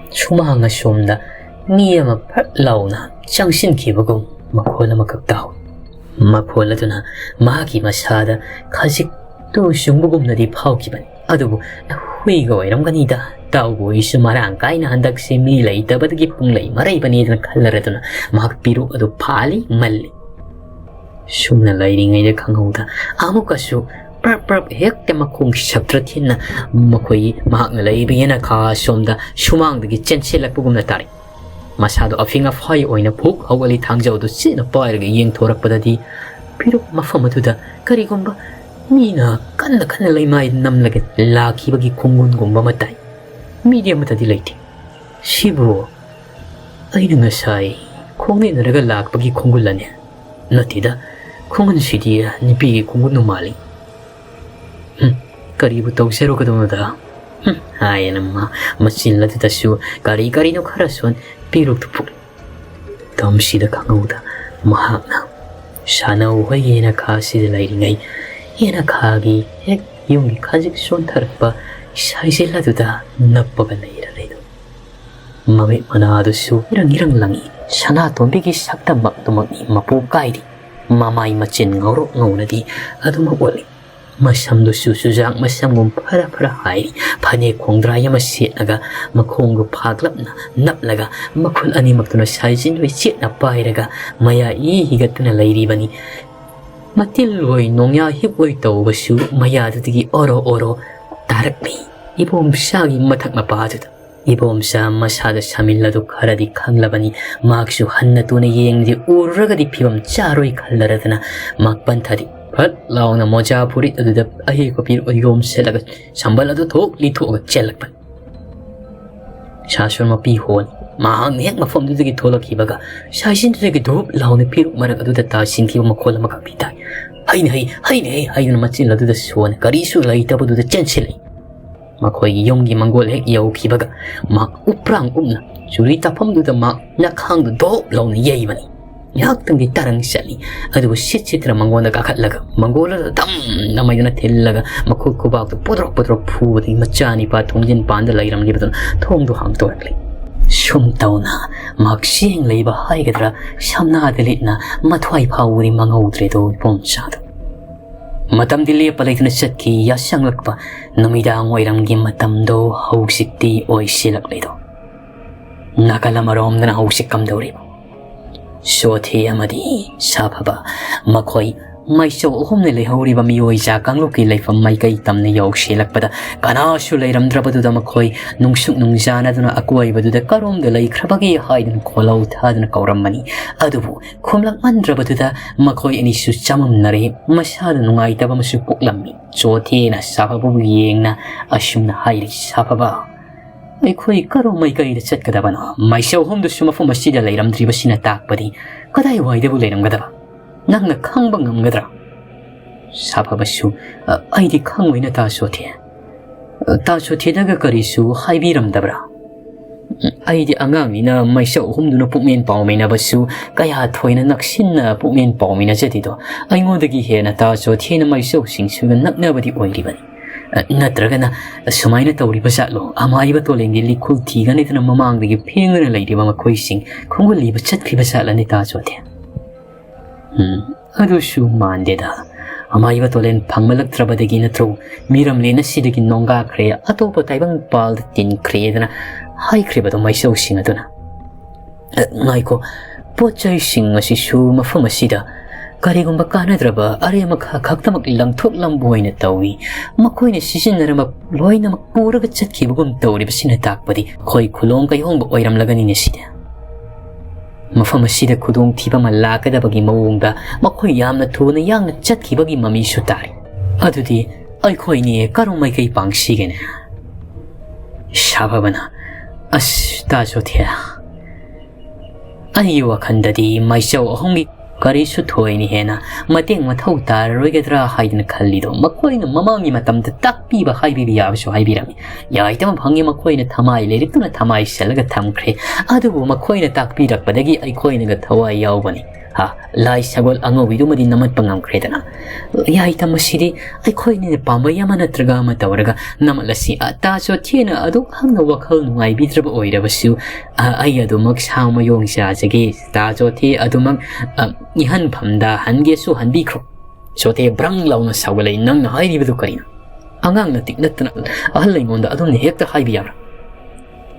ꯁꯨꯃꯥꯡ ꯑꯁꯣꯝꯗ ꯃꯤ ꯑꯃ ꯐꯠ ꯂꯥꯎꯅ ꯆꯪꯁꯤꯟꯈꯤꯕꯒꯨꯝ ꯃꯈꯣꯜ ꯑꯃꯈꯛ ꯇꯥꯍꯧꯏ꯫ ꯃꯈꯣꯜ ꯑꯗꯨꯅ ꯃꯍꯥꯛꯀꯤ ꯃꯁꯥꯗ ꯈꯖꯤꯛ ꯇꯨ ꯆꯨꯡꯕꯒꯨꯝꯅꯗꯤ ꯐꯥꯎꯈꯤꯕꯅꯤ꯫ ꯑꯗꯨꯕꯨ ꯍꯨꯏꯒ ꯑꯣꯏꯔꯝꯒꯅꯤꯗ꯫ ꯇꯥꯎꯕꯣꯏꯁꯨ ꯃꯔꯥꯡ ꯀꯥꯏꯅ ꯍꯟꯗꯛꯁꯦ ꯃꯤ ꯂꯩꯇꯕꯗꯒꯤ ꯄꯨꯡꯂꯩ ꯃꯔꯩꯕꯅꯦꯗꯅ ꯈꯜꯂꯔꯗꯨꯅ ꯃꯍꯥꯛ ꯄꯤꯔꯨꯛ ꯑꯗꯨ ꯐꯥꯜꯂꯤ ꯃꯜꯂꯤ꯫ ꯁꯨꯝꯅ ꯂꯩꯔꯤꯉꯩꯗ ꯈꯪꯍꯧꯗ ꯑꯃꯨꯛꯀꯁꯨ ꯄ꯭ꯔꯞ ꯄ꯭ꯔꯞ ꯍꯦꯛꯇ ꯃꯈꯣꯡ ꯁꯞꯇ꯭ꯔ ꯊꯤꯟꯅ ꯃꯈꯣꯏꯒꯤ ꯃꯍꯥꯛꯅ ꯂꯩꯔꯤꯕ ꯌꯦꯅꯈꯥ ꯑꯁꯣꯝꯗ ꯁꯨꯃꯥꯡꯗꯒꯤ ꯆꯦꯟꯁꯤꯜꯂꯛꯄꯒꯨꯝꯅ ꯇꯥꯔꯛꯏ꯫ ꯃꯁꯥꯗꯣ ꯑꯐꯤꯡ ꯑꯐꯥꯏ ꯑꯣꯏꯅ ꯐꯨꯛ ꯍꯧꯒꯠꯂꯤ꯫ ꯊꯥꯡꯖꯧꯗꯨ ꯆꯦꯠꯅ ꯄꯥꯏꯔꯒ ꯌꯦꯡꯊꯣꯔꯛꯄꯗꯗꯤ ꯐꯤꯔꯨꯛ ꯃꯐꯝ ꯑꯗꯨꯗ ꯀꯔꯤꯒꯨꯝꯕ ꯃꯤꯅ ꯀꯟꯅ ꯀꯟꯅ ꯂꯩꯃꯥꯏ ꯅꯝꯂꯒ ꯂꯥꯛꯈꯤꯕꯒꯤ ꯈꯣꯡꯒꯨꯟꯒꯨꯝꯕ ꯑꯃ ꯇꯥꯏ꯫ ꯃꯤꯗꯤ ꯑꯃꯠꯇꯗꯤ ꯂꯩꯇꯦ꯫ ꯁꯤꯕꯨ ꯑꯩꯅ ꯉꯁꯥꯏ ꯈꯣꯡꯅꯦꯠꯅꯔꯒ ꯂꯥꯛꯄꯒꯤ ꯈꯣꯡꯒꯨꯜ ꯑꯅꯤ? ꯅꯠꯇꯦꯗ, ꯈꯣꯡꯒꯨꯜꯁꯤꯗꯤ ꯅꯨꯄꯤꯒꯤ ꯈꯣꯡꯒꯨꯜ ꯃꯥꯜꯂꯤ꯫ "ꯍꯨꯝ, ꯀꯔꯤꯕꯨ ꯇꯧꯖꯔꯨꯒꯗꯕꯅꯣꯗ?" ꯍꯨꯝ, ꯍꯥꯏꯌꯦꯅ ꯃꯥ ꯃꯆꯤꯟ ꯑꯗꯨꯗꯁꯨ ꯀꯔꯤ ꯀꯔꯤꯅꯣ ꯈꯔ ꯁꯣꯟ ꯄꯤꯔꯨꯛꯇꯨ ꯐꯨꯛꯂꯤ꯫ ꯃꯇꯝꯁꯤꯗ ꯈꯪꯍꯧꯗ ꯃꯍꯥꯛꯅ ꯁꯥꯟꯅꯧ ꯍꯣꯏꯒꯤ ꯌꯦꯅꯈꯥꯁꯤꯗ ꯂꯩꯔꯤꯉꯩ, ꯌꯦꯅꯈꯥꯒꯤ ꯍꯦꯛ ꯌꯨꯝꯒꯤ ꯈꯖꯤꯛ ꯆꯣꯟꯊꯔꯛꯄ ꯁꯥꯏꯖꯤꯜ ꯑꯗꯨꯗ ꯅꯞꯄꯒ ꯂꯩꯔꯝꯃꯤꯗꯨ꯫ ꯃꯃꯤꯠ ꯃꯅꯥꯗꯨꯁꯨ ꯏꯔꯪ ꯏꯔꯪ ꯂꯪꯏ꯫ ꯁꯅꯥꯇꯣꯝꯕꯤꯒꯤ ꯁꯛꯇꯝꯃꯛꯇꯨꯃꯛꯅꯤ ꯃꯄꯨ ꯀꯥꯏꯔꯤ꯫ ꯃꯃꯥꯏ ꯃꯆꯤꯟ ꯉꯧꯔꯣꯛ ꯉꯧꯅꯗꯤ ꯑꯗꯨꯃꯛ ꯑꯣꯜꯂꯤ꯫ ꯃꯁꯝꯗꯨꯁꯨ ꯆꯨꯖꯥꯛ ꯃꯁꯝꯒꯨꯝ ꯐꯔꯥ ꯐꯔꯥ ꯍꯥꯏꯔꯤ꯫ ꯐꯅꯦꯛ ꯈꯣꯡꯗ꯭ꯔꯥꯏ ꯑꯃ ꯁꯦꯠꯂꯒ, ꯃꯈꯣꯡꯗꯨ ꯐꯥꯛꯂꯞꯅ ꯅꯞꯂꯒ, ꯃꯈꯨꯜ ꯑꯅꯤꯃꯛꯇꯨꯅ ꯁꯥꯏꯖꯤꯟꯗꯨ ꯆꯦꯠꯅ ꯄꯥꯏꯔꯒ ꯃꯌꯥ ꯏ ꯍꯤꯒꯠꯇꯨꯅ ꯂꯩꯔꯤꯕꯅꯤ꯫ ꯃꯇꯤꯜ ꯑꯣꯏ ꯅꯣꯡꯌꯥ ꯍꯤꯞ ꯑꯣꯏ ꯇꯧꯕꯁꯨ ꯃꯌꯥꯗꯨꯗꯒꯤ ꯑꯣꯔꯣ ꯑꯣꯔꯣ ꯇꯥꯔꯛꯂꯤ꯫ ꯏꯕꯣꯝꯆꯥꯒꯤ ꯃꯊꯛ ꯃꯄꯥꯗꯨꯗ꯫ ꯏꯕꯣꯝꯆꯥ ꯃꯁꯥꯗ ꯁꯥꯃꯤꯜ ꯑꯗꯨ ꯈꯔꯗꯤ ꯈꯪꯂꯕꯅꯤ꯫ ꯃꯍꯥꯛꯁꯨ ꯍꯟꯅ ꯇꯨꯅ ꯌꯦꯡꯂꯤ꯫ ꯎꯔꯨꯔꯒꯗꯤ ꯐꯤꯕꯝ ꯆꯥꯔꯣꯏ ꯈꯜꯂꯔꯗꯅ ꯃꯍꯥꯛ ꯄꯟꯊꯗꯤ ꯐꯠ ꯂꯥꯎꯅ ꯃꯣꯖꯥ ꯐꯨꯔꯤꯠ ꯑꯗꯨꯗ ꯑꯍꯦꯛꯄ ꯐꯤꯔꯣꯜ ꯌꯣꯝꯁꯤꯜꯂꯒ ꯁꯝꯕꯜ ꯑꯗꯨ ꯊꯣꯛ ꯂꯤꯊꯣꯛꯑꯒ ꯆꯦꯜꯂꯛꯄꯅꯤ꯫ ꯁꯥꯁꯣꯟ ꯃꯄꯤ ꯍꯣꯜ ꯃꯍꯥꯛꯅ ꯍꯦꯛ ꯃꯐꯝꯗꯨꯗꯒꯤ ꯊꯣꯛꯂꯛꯈꯤꯕꯒ ꯁꯥꯏꯁꯤꯟꯗꯨꯗꯒꯤ ꯙꯨꯞ ꯂꯥꯎꯅ ꯐꯤꯔꯨꯛ ꯃꯔꯛ ꯑꯗꯨꯗ ꯇꯥꯁꯤꯟꯈꯤꯕ ꯃꯈꯣꯜ ꯑꯃꯈꯛ ꯄꯤꯇꯥꯏ꯫ "ꯍꯩꯅ ꯍꯩ, ꯍꯩꯅ ꯍꯩ" ꯍꯥꯏꯗꯨꯅ ꯃꯆꯤꯟ ꯑꯗꯨꯗ ꯁꯣꯟꯅ ꯀꯔꯤꯁꯨ ꯂꯩꯇꯕꯗꯨꯗ ꯆꯦꯟꯁꯤꯜꯂꯛꯏ꯫ ꯃꯈꯣꯏꯒꯤ ꯌꯨꯝꯒꯤ ꯃꯪꯒꯣꯜ ꯍꯦꯛ ꯌꯧꯈꯤꯕꯒ ꯃꯍꯥꯛ ꯎꯞꯄ꯭ꯔꯥꯡ ꯎꯞꯅ ꯆꯨꯔꯤ ꯇꯥꯐꯝꯗꯨꯗ ꯃꯍꯥꯛ ꯅꯈꯥꯡꯗꯨ ꯙꯣꯞ ꯂꯥꯎꯅ ꯌꯩꯕꯅꯤ꯫ ꯉꯥꯏꯍꯥꯛꯇꯪꯗꯤ ꯇꯔꯪ ꯆꯠꯂꯤ, ꯑꯗꯨꯕꯨ ꯁꯤꯠ ꯁꯤꯠꯇꯅ ꯃꯪꯒꯣꯜꯗ ꯀꯥꯈꯠꯂꯒ ꯃꯪꯒꯣꯜ ꯑꯗꯨ ꯙꯝ ꯙꯝ ꯍꯥꯏꯗꯨꯅ ꯊꯤꯜꯂꯒ ꯃꯈꯨꯠ ꯈꯨꯕꯥꯛꯇꯨ ꯄꯣꯗ꯭ꯔꯣꯛ ꯄꯣꯗ꯭ꯔꯣꯛ ꯐꯨꯕꯗꯒꯤ ꯃꯆꯥꯅꯤꯄꯥ ꯊꯣꯡꯖꯤꯟ ꯄꯥꯟꯗ ꯂꯩꯔꯝꯂꯤꯕꯗꯨꯅ ꯊꯣꯡꯗꯨ ꯍꯥꯡꯗꯣꯔꯛꯂꯤ꯫ ꯁꯨꯝ ꯇꯧꯅ ꯃꯍꯥꯛ ꯆꯦꯡ ꯂꯩꯕ ꯍꯥꯏꯒꯗ꯭ꯔꯥ, ꯁꯝꯅꯥꯗ ꯂꯤꯠꯅ ꯃꯊ꯭ꯋꯥꯏ ꯐꯥꯎꯕꯗꯤ ꯃꯥꯡꯍꯧꯗ꯭ꯔꯦꯗꯣ ꯏꯕꯣꯝꯆꯥꯗꯣ꯫ ꯃꯇꯝꯗꯤ ꯂꯦꯞꯄ ꯂꯩꯇꯅ ꯆꯠꯈꯤ꯫ ꯌꯥꯁꯪꯂꯛꯄ ꯅꯨꯃꯤꯗꯥꯡ ꯋꯥꯏꯔꯝꯒꯤ ꯃꯇꯝꯗꯣ ꯍꯧꯖꯤꯛꯇꯤ ꯑꯣꯏꯁꯤꯜꯂꯛꯂꯦꯗꯣ꯫ ꯅꯥꯀꯜ ꯑꯃꯔꯣꯝꯗꯅ ꯍꯧꯖꯤꯛ ꯀꯝꯗꯧꯔꯤꯕ? ꯁꯣꯊꯤ ꯑꯃꯗꯤ ꯁꯥꯐꯕ ꯃꯈꯣꯏ ꯃꯥꯏꯆꯧ ꯑꯍꯨꯝꯅ ꯂꯩꯍꯧꯔꯤꯕ ꯃꯤꯑꯣꯏꯖꯥ ꯀꯥꯡꯂꯨꯞꯀꯤ ꯂꯩꯐꯝ ꯃꯥꯏꯀꯩ ꯇꯝꯅ ꯌꯧꯁꯤꯜꯂꯛꯄꯗ, ꯀꯅꯥꯁꯨ ꯂꯩꯔꯝꯗ꯭ꯔꯕꯗꯨꯗ ꯃꯈꯣꯏ ꯅꯨꯡꯁꯨꯛ ꯅꯨꯡꯖꯥꯅꯗꯨꯅ ꯑꯀꯣꯏꯕꯗꯨꯗ ꯀꯔꯣꯝꯗ ꯂꯩꯈ꯭ꯔꯕꯒꯦ ꯍꯥꯏꯗꯨꯅ ꯈꯣꯜꯂꯧ ꯊꯥꯗꯨꯅ ꯀꯧꯔꯝꯕꯅꯤ꯫ ꯑꯗꯨꯕꯨ ꯈꯨꯝꯂꯛꯃꯟꯗ꯭ꯔꯕꯗꯨꯗ ꯃꯈꯣꯏ ꯑꯅꯤꯁꯨ ꯆꯃꯝꯅꯔꯦ꯫ ꯃꯁꯥꯗ ꯅꯨꯡꯉꯥꯏꯇꯕ ꯑꯃꯁꯨ ꯄꯣꯛꯂꯝꯃꯤ꯫ ꯆꯣꯊꯦꯅ ꯁꯥꯐꯕꯕꯨ ꯌꯦꯡꯅ ꯑꯁꯨꯝꯅ ꯍꯥꯏꯔꯤ, "ꯁꯥꯐꯕ, ꯑꯩꯈꯣꯏ ꯀꯔꯣꯝ ꯃꯥꯏꯀꯩꯗ ꯆꯠꯀꯗꯕꯅꯣ? ꯃꯥꯏꯆꯧ ꯑꯍꯨꯝꯗꯨꯁꯨ ꯃꯐꯝ ꯑꯁꯤꯗ ꯂꯩꯔꯝꯗ꯭ꯔꯤꯕꯁꯤꯅ ꯇꯥꯛꯄꯗꯤ ꯀꯗꯥꯏꯋꯥꯏꯗꯕꯨ ꯂꯩꯔꯝꯒꯗꯕ? ꯅꯪꯅ ꯈꯪꯕ ꯉꯝꯒꯗ꯭ꯔꯥ?" ꯁꯥꯐꯕꯁꯨ, "ꯑ, ꯑꯩꯗꯤ ꯈꯪꯉꯣꯏꯅ ꯇꯥ ꯆꯣꯊꯦ꯫ ꯑ, ꯇꯥ ꯆꯣꯊꯦꯗꯒ ꯀꯔꯤꯁꯨ ꯍꯥꯏꯕꯤꯔꯝꯗꯕ꯭ꯔꯥ?" "ꯑꯩꯗꯤ ꯑꯉꯥꯡꯅꯤꯅ ꯃꯥꯏꯆꯧ ꯑꯍꯨꯝꯗꯨꯅ ꯄꯨꯛꯃꯦꯟ ꯄꯥꯎꯃꯤꯟꯅꯕꯁꯨ ꯀꯌꯥ ꯊꯣꯏꯅ ꯅꯛꯁꯤꯟꯅ ꯄꯨꯛꯃꯦꯟ ꯄꯥꯎꯃꯤꯟꯅꯖꯗꯦꯗꯣ꯫ ꯑꯩꯉꯣꯟꯗꯒꯤ ꯍꯦꯟꯅ ꯇꯥ ꯆꯣꯊꯦꯅ ꯃꯥꯏꯆꯧꯁꯤꯡꯁꯤꯒ ꯅꯛꯅꯕꯗꯤ ꯑꯣꯏꯔꯤꯕꯅꯤ꯫ ꯑ, ꯅꯠꯇ꯭ꯔꯒꯅ ꯁꯨꯃꯥꯏꯅ ꯇꯧꯔꯤꯕ ꯖꯥꯠꯂꯣ? ꯑꯃꯥꯏꯕ ꯇꯣꯂꯦꯟꯒꯤ ꯂꯤꯈꯨꯜ ꯊꯤꯒꯅꯤꯗꯅ ꯃꯃꯥꯡꯗꯒꯤ ꯐꯦꯡꯗꯨꯅ ꯂꯩꯔꯤꯕ ꯃꯈꯣꯏꯁꯤꯡ ꯈꯣꯡꯒꯨꯜꯂꯤꯕ ꯆꯠꯈ꯭ꯔꯤꯕ ꯖꯥꯠꯂꯅꯦ ꯇꯥ ꯆꯣꯊꯦ?" "ꯎꯝ, ꯑꯗꯨꯁꯨ ꯃꯥꯟꯗꯦꯗ꯫ ꯑꯃꯥꯏꯕ ꯇꯣꯂꯦꯟ ꯐꯪꯃꯜꯂꯛꯇ꯭ꯔꯕꯗꯒꯤ ꯅꯠꯇ꯭ꯔꯣ ꯃꯤꯔꯝꯂꯦꯟ ꯑꯁꯤꯗꯒꯤ ꯅꯣꯡꯒꯥꯈ꯭ꯔꯦ, ꯑꯇꯣꯞꯄ ꯇꯥꯏꯕꯪ ꯄꯥꯜꯗ ꯇꯤꯟꯈ꯭ꯔꯦꯗꯅ ꯍꯥꯏꯈ꯭ꯔꯤꯕꯗꯣ ꯃꯥꯏꯆꯧꯁꯤꯡ ꯑꯗꯨꯅ?" "ꯑ, ꯉꯥꯏꯈꯣ, ꯄꯣꯠ ꯆꯩꯁꯤꯡ ꯑꯁꯤꯁꯨ ꯃꯐꯝ ꯑꯁꯤꯗ ꯀꯔꯤꯒꯨꯝꯕ ꯀꯥꯟꯅꯗ꯭ꯔꯕ ꯑꯔꯦꯝ ꯑꯈꯥ ꯈꯛꯇꯃꯛ ꯂꯪꯊꯣꯛꯂꯝꯕ ꯑꯣꯏꯅ ꯇꯧꯏ꯫ ꯃꯈꯣꯏꯅ ꯁꯤꯖꯤꯟꯅꯔꯝꯕ ꯂꯣꯏꯅꯃꯛ ꯄꯨꯔꯒ ꯆꯠꯈꯤꯕꯒꯨꯝ ꯇꯧꯔꯤꯕꯁꯤꯅ ꯇꯥꯛꯄꯗꯤ ꯑꯩꯈꯣꯏ ꯈꯨꯂꯣꯡ ꯀꯩꯍꯣꯡꯕ ꯑꯣꯏꯔꯝꯂꯒꯅꯤꯅꯦ ꯁꯤꯗꯤ꯫ ꯃꯐꯝ ꯑꯁꯤꯗ ꯈꯨꯗꯣꯡꯊꯤꯕ ꯑꯃ ꯂꯥꯛꯀꯗꯕꯒꯤ ꯃꯑꯣꯡꯗ ꯃꯈꯣꯏ ꯌꯥꯝꯅ ꯊꯨꯅ ꯌꯥꯡꯅ ꯆꯠꯈꯤꯕꯒꯤ ꯃꯃꯤꯁꯨ ꯇꯥꯔꯤ꯫ ꯑꯗꯨꯗꯤ ꯑꯩꯈꯣꯏꯅꯤ ꯀꯔꯣꯝ ꯃꯥꯏꯀꯩ ꯄꯥꯡꯁꯤꯒꯦꯅꯦ?" ꯁꯥꯐꯕꯅ, "ꯑꯁ, ꯇꯥ ꯆꯣꯊꯦ, ꯑꯩꯒꯤ ꯋꯥꯈꯜꯗꯗꯤ ꯃꯥꯏꯆꯧ ꯑꯍꯨꯝꯒꯤ ꯀꯔꯤꯁꯨ ꯊꯣꯏꯅ ꯍꯦꯟꯅ ꯃꯇꯦꯡ ꯃꯊꯧ ꯇꯥꯔꯔꯣꯏꯒꯗ꯭ꯔꯥ ꯍꯥꯏꯗꯅ ꯈꯜꯂꯤꯗꯣ꯫ ꯃꯈꯣꯏꯅ ꯃꯃꯥꯡꯒꯤ ꯃꯇꯝꯗ ꯇꯥꯛꯄꯤꯕ ꯍꯥꯏꯕꯤꯕ ꯌꯥꯕꯁꯨ ꯍꯥꯏꯕꯤꯔꯝꯃꯤ꯫ ꯌꯥꯏꯇꯕ ꯐꯪꯉꯤ, ꯃꯈꯣꯏꯅ ꯊꯃꯥꯏ ꯂꯩꯔꯛꯇꯨꯅ ꯊꯃꯥꯏ ꯁꯜꯂꯒ ꯊꯝꯈ꯭ꯔꯦ꯫ ꯑꯗꯨꯕꯨ ꯃꯈꯣꯏꯅ ꯇꯥꯛꯄꯤꯔꯛꯄꯗꯒꯤ ꯑꯩꯈꯣꯏꯅꯒ ꯊꯋꯥꯏ ꯌꯥꯎꯕꯅꯤ꯫ ꯍꯥ, ꯂꯥꯏ ꯁꯒꯣꯜ ꯑꯉꯧꯕꯤꯗꯨꯃꯗꯤ ꯅꯝꯃꯠꯄ ꯉꯝꯈ꯭ꯔꯦꯗꯅ꯫ ꯌꯥꯏꯇ, ꯃꯁꯤꯗꯤ ꯑꯩꯈꯣꯏꯅ ꯄꯥꯝꯕꯩ ꯑꯃ ꯅꯠꯇ꯭ꯔꯒ ꯑꯃ ꯇꯧꯔꯒ ꯅꯝꯃꯠꯂꯁꯤ꯫ ꯑ, ꯇꯥ ꯆꯣꯊꯦꯅ ꯑꯗꯨꯛ ꯍꯛꯅ ꯋꯥꯈꯜ ꯅꯨꯡꯉꯥꯏꯕꯤꯗ꯭ꯔꯕ ꯑꯣꯏꯔꯕꯁꯨ, ꯑ, ꯑꯩ ꯑꯗꯨꯃꯛ ꯁꯥ ꯃꯌꯣꯡ ꯆꯥꯖꯒꯦ꯫ ꯇꯥ ꯆꯣꯊꯦ ꯑꯗꯨꯃꯛ, ꯑ, ꯏꯍꯟꯐꯝꯗ ꯍꯟꯒꯦꯁꯨ ꯍꯟꯕꯤꯈ꯭ꯔꯣ꯫" ꯆꯣꯊꯦ ꯕ꯭ꯔꯪ ꯂꯥꯎꯅ ꯁꯥꯎꯒꯠꯂꯛꯏ꯫ "ꯅꯪꯅ ꯍꯥꯏꯔꯤꯕꯗꯨ ꯀꯔꯤꯅꯣ? ꯑꯉꯥꯡ ꯅꯇꯤꯛ ꯅꯠꯇꯅ ꯑꯍꯜ ꯑꯩꯉꯣꯟꯗ ꯑꯗꯨꯝꯅ ꯍꯦꯛꯇ ꯍꯥꯏꯕ ꯌꯥꯕ꯭ꯔꯥ?"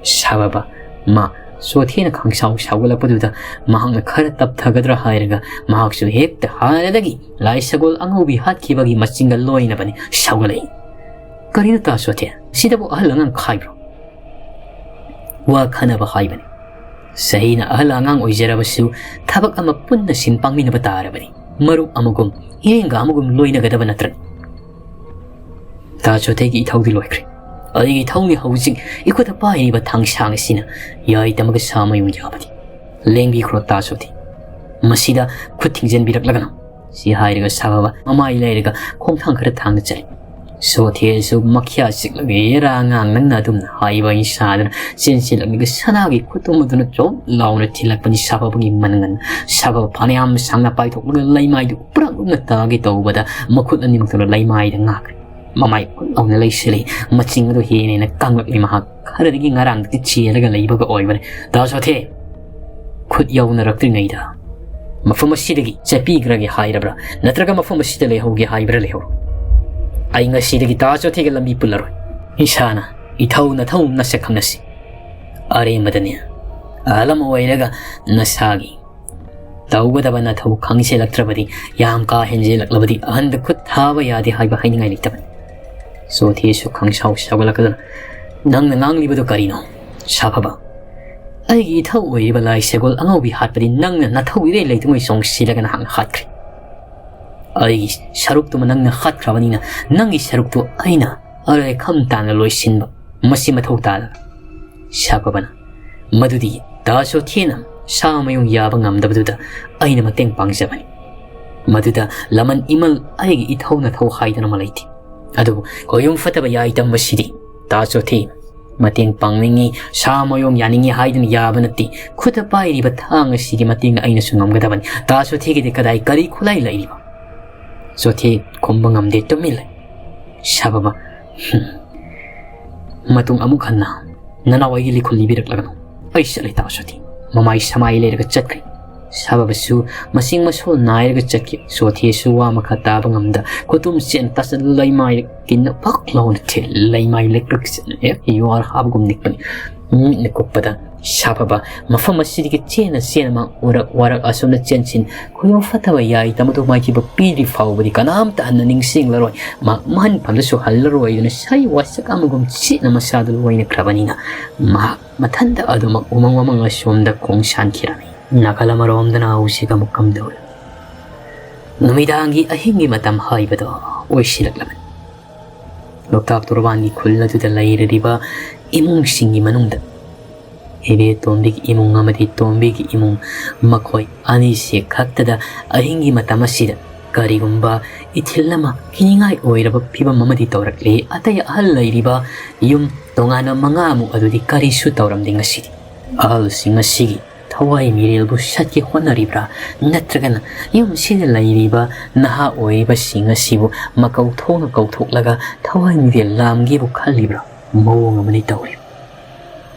ꯁꯥꯐꯕ, "ꯃꯥ, ꯆꯣꯊꯦꯅ ꯈꯪꯁꯥꯎ ꯁꯥꯎꯒꯠꯂꯛꯄꯗꯨꯗ ꯃꯍꯥꯛꯅ ꯈꯔ ꯇꯞꯊꯒꯗ꯭ꯔꯥ ꯍꯥꯏꯔꯒ ꯃꯍꯥꯛꯁꯨ ꯍꯦꯛꯇ ꯍꯥꯟꯅꯗꯒꯤ ꯂꯥꯏ ꯁꯒꯣꯜ ꯑꯉꯧꯕꯤ ꯍꯥꯠꯈꯤꯕꯒꯤ ꯃꯆꯤꯡꯒ ꯂꯣꯏꯅꯕꯅꯤ ꯁꯥꯎꯒꯠꯂꯛꯏ꯫ "ꯀꯔꯤꯅꯣ ꯇꯥ ꯆꯣꯊꯦ? ꯁꯤꯗꯕꯨ ꯑꯍꯜ ꯑꯉꯥꯡ ꯈꯥꯏꯕ꯭ꯔꯣ?" "ꯋꯥ ꯈꯟꯅꯕ ꯍꯥꯏꯕꯅꯤ꯫ ꯆꯍꯤꯅ ꯑꯍꯜ ꯑꯉꯥꯡ ꯑꯣꯏꯖꯔꯕꯁꯨ ꯊꯕꯛ ꯑꯃ ꯄꯨꯟꯅ ꯁꯤꯟ ꯄꯥꯡꯃꯤꯟꯅꯕ ꯇꯥꯔꯕꯅꯤ꯫ ꯃꯔꯨꯞ ꯑꯃꯒꯨꯝ, ꯏꯔꯦꯡꯒ ꯑꯃꯒꯨꯝ ꯂꯣꯏꯅꯒꯗꯕ ꯅꯠꯇ꯭ꯔꯅꯤ?" "ꯇꯥ ꯆꯣꯊꯦꯒꯤ ꯏꯊꯧꯗꯤ ꯂꯣꯏꯈ꯭ꯔꯦ꯫ ꯑꯩꯒꯤ ꯏꯊꯧꯅꯤ ꯍꯧꯖꯤꯛ ꯏꯈꯨꯠꯇ ꯄꯥꯏꯔꯤꯕ ꯊꯥꯡꯁꯥꯡ ꯑꯁꯤꯅ ꯌꯥꯏ ꯇꯝꯃꯒ ꯁꯥ ꯃꯌꯨꯡ ꯌꯥꯕꯗꯤ꯫ ꯂꯦꯡꯕꯤꯈ꯭ꯔꯣ ꯇꯥ ꯆꯣꯊꯦ꯫ ꯃꯁꯤꯗ ꯈꯨꯠ ꯊꯤꯡꯖꯤꯟꯕꯤꯔꯛꯂꯒꯅꯨ꯫" ꯁꯤ ꯍꯥꯏꯔꯒ ꯁꯥꯐꯕ ꯃꯃꯥꯏ ꯂꯩꯔꯒ ꯈꯣꯡꯊꯥꯡ ꯈꯔ ꯊꯥꯡꯅ ꯆꯠꯂꯤ꯫ ꯆꯣꯊꯦꯁꯨ ꯃꯈ꯭ꯌꯥ ꯆꯤꯛꯂꯒ "ꯑꯦꯔꯥ ꯑꯉꯥꯡ, ꯅꯪꯅ ꯑꯗꯨꯝꯅ ꯍꯥꯏꯕ" ꯑꯩ ꯁꯥꯗꯅ ꯆꯦꯟꯁꯤꯜꯂꯛꯂꯒ ꯁꯅꯥꯒꯤ ꯈꯨꯇꯨꯝ ꯑꯗꯨꯅ ꯆꯣꯞ ꯂꯥꯎꯅ ꯊꯤꯜꯂꯛꯄꯅꯤ ꯁꯥꯐꯕꯒꯤ ꯃꯅꯪꯒꯟ꯫ ꯁꯥꯐꯕ ꯐꯅꯌꯥꯝ ꯁꯥꯡꯅ ꯄꯥꯏꯊꯣꯛꯂꯒ ꯂꯩꯃꯥꯏꯗꯨ ꯄꯨꯔꯥꯛ ꯂꯨꯝꯅ ꯇꯥꯒꯦ ꯇꯧꯕꯗ ꯃꯈꯨꯠ ꯑꯅꯤꯃꯛꯇꯨꯅ ꯂꯩꯃꯥꯏꯗ ꯉꯥꯛꯈ꯭ꯔꯦ꯫ ꯃꯃꯥꯏ ꯐꯨꯠ ꯂꯥꯎꯅ ꯂꯩꯁꯤꯜꯂꯤ꯫ ꯃꯆꯤꯡ ꯑꯗꯨ ꯍꯦꯟꯅ ꯍꯦꯟꯅ ꯀꯪꯂꯛꯂꯤ꯫ ꯃꯍꯥꯛ ꯈꯔꯗꯒꯤ ꯉꯔꯥꯡꯗꯒꯤ ꯆꯦꯜꯂꯒ ꯂꯩꯕꯒ ꯑꯣꯏꯕꯅꯤ꯫ "ꯇꯥ ꯆꯣꯊꯦ, ꯈꯨꯠ ꯌꯧꯅꯔꯛꯇ꯭ꯔꯤꯉꯩꯗ ꯃꯐꯝ ꯑꯁꯤꯗꯒꯤ ꯆꯠꯄꯤꯈ꯭ꯔꯒꯦ ꯍꯥꯏꯔꯕ꯭ꯔꯥ, ꯅꯠꯇ꯭ꯔꯒ ꯃꯐꯝ ꯑꯁꯤꯗ ꯂꯩꯍꯧꯒꯦ ꯍꯥꯏꯕ꯭ꯔꯥ? ꯂꯩꯍꯧꯔꯣ꯫ ꯑꯩ ꯉꯁꯤꯗꯒꯤ ꯇꯥ ꯆꯣꯊꯦꯒ ꯂꯝꯕꯤ ꯄꯨꯜꯂꯔꯣꯏ꯫ ꯏꯁꯥꯅ ꯏꯊꯧ ꯅꯊꯧ ꯅꯁꯛ ꯈꯪꯅꯁꯤ꯫ ꯑꯔꯦꯝꯕꯗꯅꯦ, ꯑꯍꯜ ꯑꯃ ꯑꯣꯏꯔꯒ ꯅꯁꯥꯒꯤ ꯇꯧꯒꯗꯕ ꯅꯊꯧ ꯈꯪꯖꯤꯜꯂꯛꯇ꯭ꯔꯕꯗꯤ, ꯌꯥꯝ ꯀꯥ ꯍꯦꯟꯖꯤꯜꯂꯛꯂꯕꯗꯤ ꯑꯍꯟꯗ ꯈꯨꯠ ꯊꯥꯕ ꯌꯥꯗꯦ ꯍꯥꯏꯕ ꯍꯥꯏꯅꯤꯡꯉꯥꯏ ꯂꯩꯇꯕꯅꯤ꯫" ꯆꯣꯊꯦꯁꯨ ꯈꯪꯁꯥꯎ ꯁꯥꯎꯒꯠꯂꯛꯇꯨꯅ, "ꯅꯪꯅ ꯉꯥꯡꯂꯤꯕꯗꯨ ꯀꯔꯤꯅꯣ? ꯁꯥꯐꯕ, ꯑꯩꯒꯤ ꯏꯊꯧ ꯑꯣꯏꯔꯤꯕ ꯂꯥꯏ ꯁꯒꯣꯜ ꯑꯉꯧꯕꯤ ꯍꯥꯠꯄꯗꯤ ꯅꯪꯅ ꯅꯊꯧ ꯏꯔꯩ ꯂꯩꯇꯉꯣꯏ ꯆꯣꯡꯁꯤꯜꯂꯒ ꯅꯍꯥꯛꯅ ꯍꯥꯠꯈ꯭ꯔꯦ꯫ ꯑꯩꯒꯤ ꯁꯔꯨꯛꯇꯨꯃ ꯅꯪꯅ ꯍꯥꯠꯈ꯭ꯔꯕꯅꯤꯅ ꯅꯪꯒꯤ ꯁꯔꯨꯛꯇꯨ ꯑꯩꯅ ꯑꯔꯣꯏ ꯈꯝ ꯇꯥꯅ ꯂꯣꯏꯁꯤꯟꯕ ꯃꯁꯤ ꯃꯊꯧ ꯇꯥꯗꯕ꯫" ꯁꯥꯐꯕꯅ, "ꯃꯗꯨꯗꯤ ꯇꯥ ꯆꯣꯊꯦꯅ ꯁꯥ ꯃꯌꯨꯡ ꯌꯥꯕ ꯉꯝꯗꯕꯗꯨꯗ ꯑꯩꯅ ꯃꯇꯦꯡ ꯄꯥꯡꯖꯕꯅꯤ꯫ ꯃꯗꯨꯗ ꯂꯃꯟ ꯏꯃꯜ ꯑꯩꯒꯤ ꯏꯊꯧ ꯅꯊꯧ ꯍꯥꯏꯗꯅ ꯑꯃ ꯂꯩꯇꯦ꯫ ꯑꯗꯨꯕꯨ ꯈꯣꯌꯨꯝ ꯐꯠꯇꯕ ꯌꯥꯏ ꯇꯝꯕꯁꯤꯗꯤ ꯇꯥ ꯆꯣꯊꯦ ꯃꯇꯦꯡ ꯄꯥꯡꯅꯤꯡꯉꯤ, ꯁꯥ ꯃꯌꯨꯡ ꯌꯥꯅꯤꯡꯉꯤ ꯍꯥꯏꯗꯨꯅ ꯌꯥꯕ ꯅꯠꯇꯦ꯫ ꯈꯨꯠꯇ ꯄꯥꯏꯔꯤꯕ ꯊꯥꯡ ꯑꯁꯤꯒꯤ ꯃꯇꯦꯡꯅ ꯑꯩꯅꯁꯨ ꯉꯝꯒꯗꯕꯅꯤ꯫ ꯇꯥ ꯆꯣꯊꯦꯒꯤꯗꯤ ꯀꯗꯥꯏ ꯀꯔꯤ ꯈꯨꯠꯂꯥꯏ ꯂꯩꯔꯤꯕ?" ꯆꯣꯊꯦ ꯈꯨꯝꯕ ꯉꯝꯗꯦ, ꯇꯨꯃꯤꯟ ꯂꯩ꯫ ꯁꯥꯐꯕ, "ꯍꯨꯝ꯫ ꯃꯇꯨꯡ ꯑꯃꯨꯛ ꯍꯟꯅ ꯅꯅꯥꯎ ꯑꯩꯒꯤ ꯂꯤꯈꯨꯜ ꯂꯤꯕꯤꯔꯛꯂꯒꯅꯨ꯫ ꯑꯩ ꯆꯠꯂꯦ ꯇꯥ ꯆꯣꯊꯦ꯫" ꯃꯃꯥꯏ ꯁꯃꯥꯏ ꯂꯩꯔꯒ ꯆꯠꯈ꯭ꯔꯦ꯫ ꯁꯥꯐꯕꯁꯨ ꯃꯁꯤꯡ ꯃꯁꯣꯜ ꯅꯥꯏꯔꯒ ꯆꯠꯈꯤ꯫ ꯆꯣꯊꯦꯁꯨ ꯋꯥ ꯃꯈꯥ ꯇꯥꯕ ꯉꯝꯗ ꯈꯨꯇꯨꯝ ꯆꯦꯟ ꯇꯥꯁꯤꯜꯂ ꯂꯩꯃꯥꯏꯗ ꯀꯤꯟꯅ ꯐꯛ ꯂꯥꯎꯅ ꯊꯤꯜ꯫ ꯂꯩꯃꯥꯏ ꯂꯩꯀ꯭ꯔꯛ ꯆꯦꯟ ꯍꯦꯛ ꯌꯨꯍꯥꯔ ꯍꯥꯕꯒꯨꯝ ꯅꯤꯛꯄꯅꯤ꯫ ꯃꯤꯠꯅ ꯀꯨꯞꯄꯗ ꯁꯥꯐꯕ ꯃꯐꯝ ꯑꯁꯤꯗꯒꯤ ꯆꯦꯟꯅ ꯆꯦꯟꯅ ꯃꯍꯥꯛ ꯎꯔꯛ ꯋꯥꯔꯛ ꯑꯁꯣꯝꯗ ꯆꯦꯟꯁꯤꯟ꯫ ꯈꯣꯏꯗꯧ ꯐꯠꯇꯕ ꯌꯥꯏ ꯇꯥꯃꯣꯗꯣ ꯃꯥꯏꯊꯤꯕ ꯄꯤꯗ꯭ꯔꯤ ꯐꯥꯎꯕꯗꯤ ꯀꯅꯥꯝꯇ ꯍꯟꯅ ꯅꯤꯡꯁꯤꯡꯂꯔꯣꯏ꯫ ꯃꯍꯥꯛ ꯃꯍꯟꯐꯝꯗꯁꯨ ꯍꯜꯂꯔꯣꯏꯗꯨꯅ ꯁꯥꯔꯤ ꯋꯥꯁꯛ ꯑꯃꯒꯨꯝ ꯆꯦꯠꯅ ꯃꯁꯥꯗꯨ ꯂꯣꯏꯅꯈ꯭ꯔꯕꯅꯤꯅ ꯃꯍꯥꯛ ꯃꯊꯟꯇ ꯑꯗꯨꯃꯛ ꯎꯃꯪ ꯋꯥꯃꯪ ꯑꯁꯣꯝꯗ ꯈꯣꯡꯁꯥꯟꯈꯤꯔꯝꯃꯤ꯫ ꯅꯥꯀꯜ ꯑꯃꯔꯣꯝꯗꯅ ꯍꯧꯖꯤꯛ ꯑꯃꯨꯛ ꯀꯝꯗꯧꯔꯤ? ꯅꯨꯃꯤꯗꯥꯡꯒꯤ ꯑꯍꯤꯡꯒꯤ ꯃꯇꯝ ꯍꯥꯏꯕꯗꯣ ꯑꯣꯏꯁꯤꯜꯂꯛꯂꯕꯅꯤ꯫ ꯂꯣꯛꯇꯥꯛ ꯇꯣꯔꯕꯥꯟꯒꯤ ꯈꯨꯜ ꯑꯗꯨꯗ ꯂꯩꯔꯤꯕ ꯏꯃꯨꯡꯁꯤꯡꯒꯤ ꯃꯅꯨꯡꯗ ꯏꯕꯦꯇꯣꯝꯕꯤꯒꯤ ꯏꯃꯨꯡ ꯑꯃꯗꯤ ꯇꯣꯝꯕꯤꯒꯤ ꯏꯃꯨꯡ, ꯃꯈꯣꯏ ꯑꯅꯤꯁꯤ ꯈꯛꯇꯗ ꯑꯍꯤꯡꯒꯤ ꯃꯇꯝ ꯑꯁꯤꯗ ꯀꯔꯤꯒꯨꯝꯕ ꯏꯊꯤꯜ ꯑꯃ ꯀꯤꯅꯤꯡꯉꯥꯏ ꯑꯣꯏꯔꯕ ꯐꯤꯕꯝ ꯑꯃꯗꯤ ꯇꯧꯔꯛꯂꯤ꯫ ꯑꯇꯩ ꯑꯍꯜ ꯂꯩꯔꯤꯕ ꯌꯨꯝ ꯇꯣꯉꯥꯟꯕ ꯃꯉꯥꯃꯨꯛ ꯑꯗꯨꯗꯤ ꯀꯔꯤꯁꯨ ꯇꯧꯔꯝꯗꯦ ꯉꯁꯤꯗꯤ꯫ ꯑꯍꯜꯁꯤꯡ ꯑꯁꯤꯒꯤ ꯊꯋꯥꯏ ꯃꯤꯔꯦꯜꯕꯨ ꯁꯠꯀꯦ ꯍꯣꯠꯅꯔꯤꯕ꯭ꯔꯥ, ꯅꯠꯇ꯭ꯔꯒꯅ ꯌꯨꯝꯁꯤꯗ ꯂꯩꯔꯤꯕ ꯅꯍꯥ ꯑꯣꯏꯔꯤꯕꯁꯤꯡ ꯑꯁꯤꯕꯨ ꯃꯀꯧ ꯊꯣꯛꯅ ꯀꯧꯊꯣꯛꯂꯒ ꯊꯋꯥꯏ ꯃꯤꯔꯦꯜ ꯂꯥꯝꯒꯦꯕꯨ ꯈꯜꯂꯤꯕ꯭ꯔꯥ? ꯃꯑꯣꯡ ꯑꯃꯅꯤ ꯇꯧꯔꯤꯕ꯫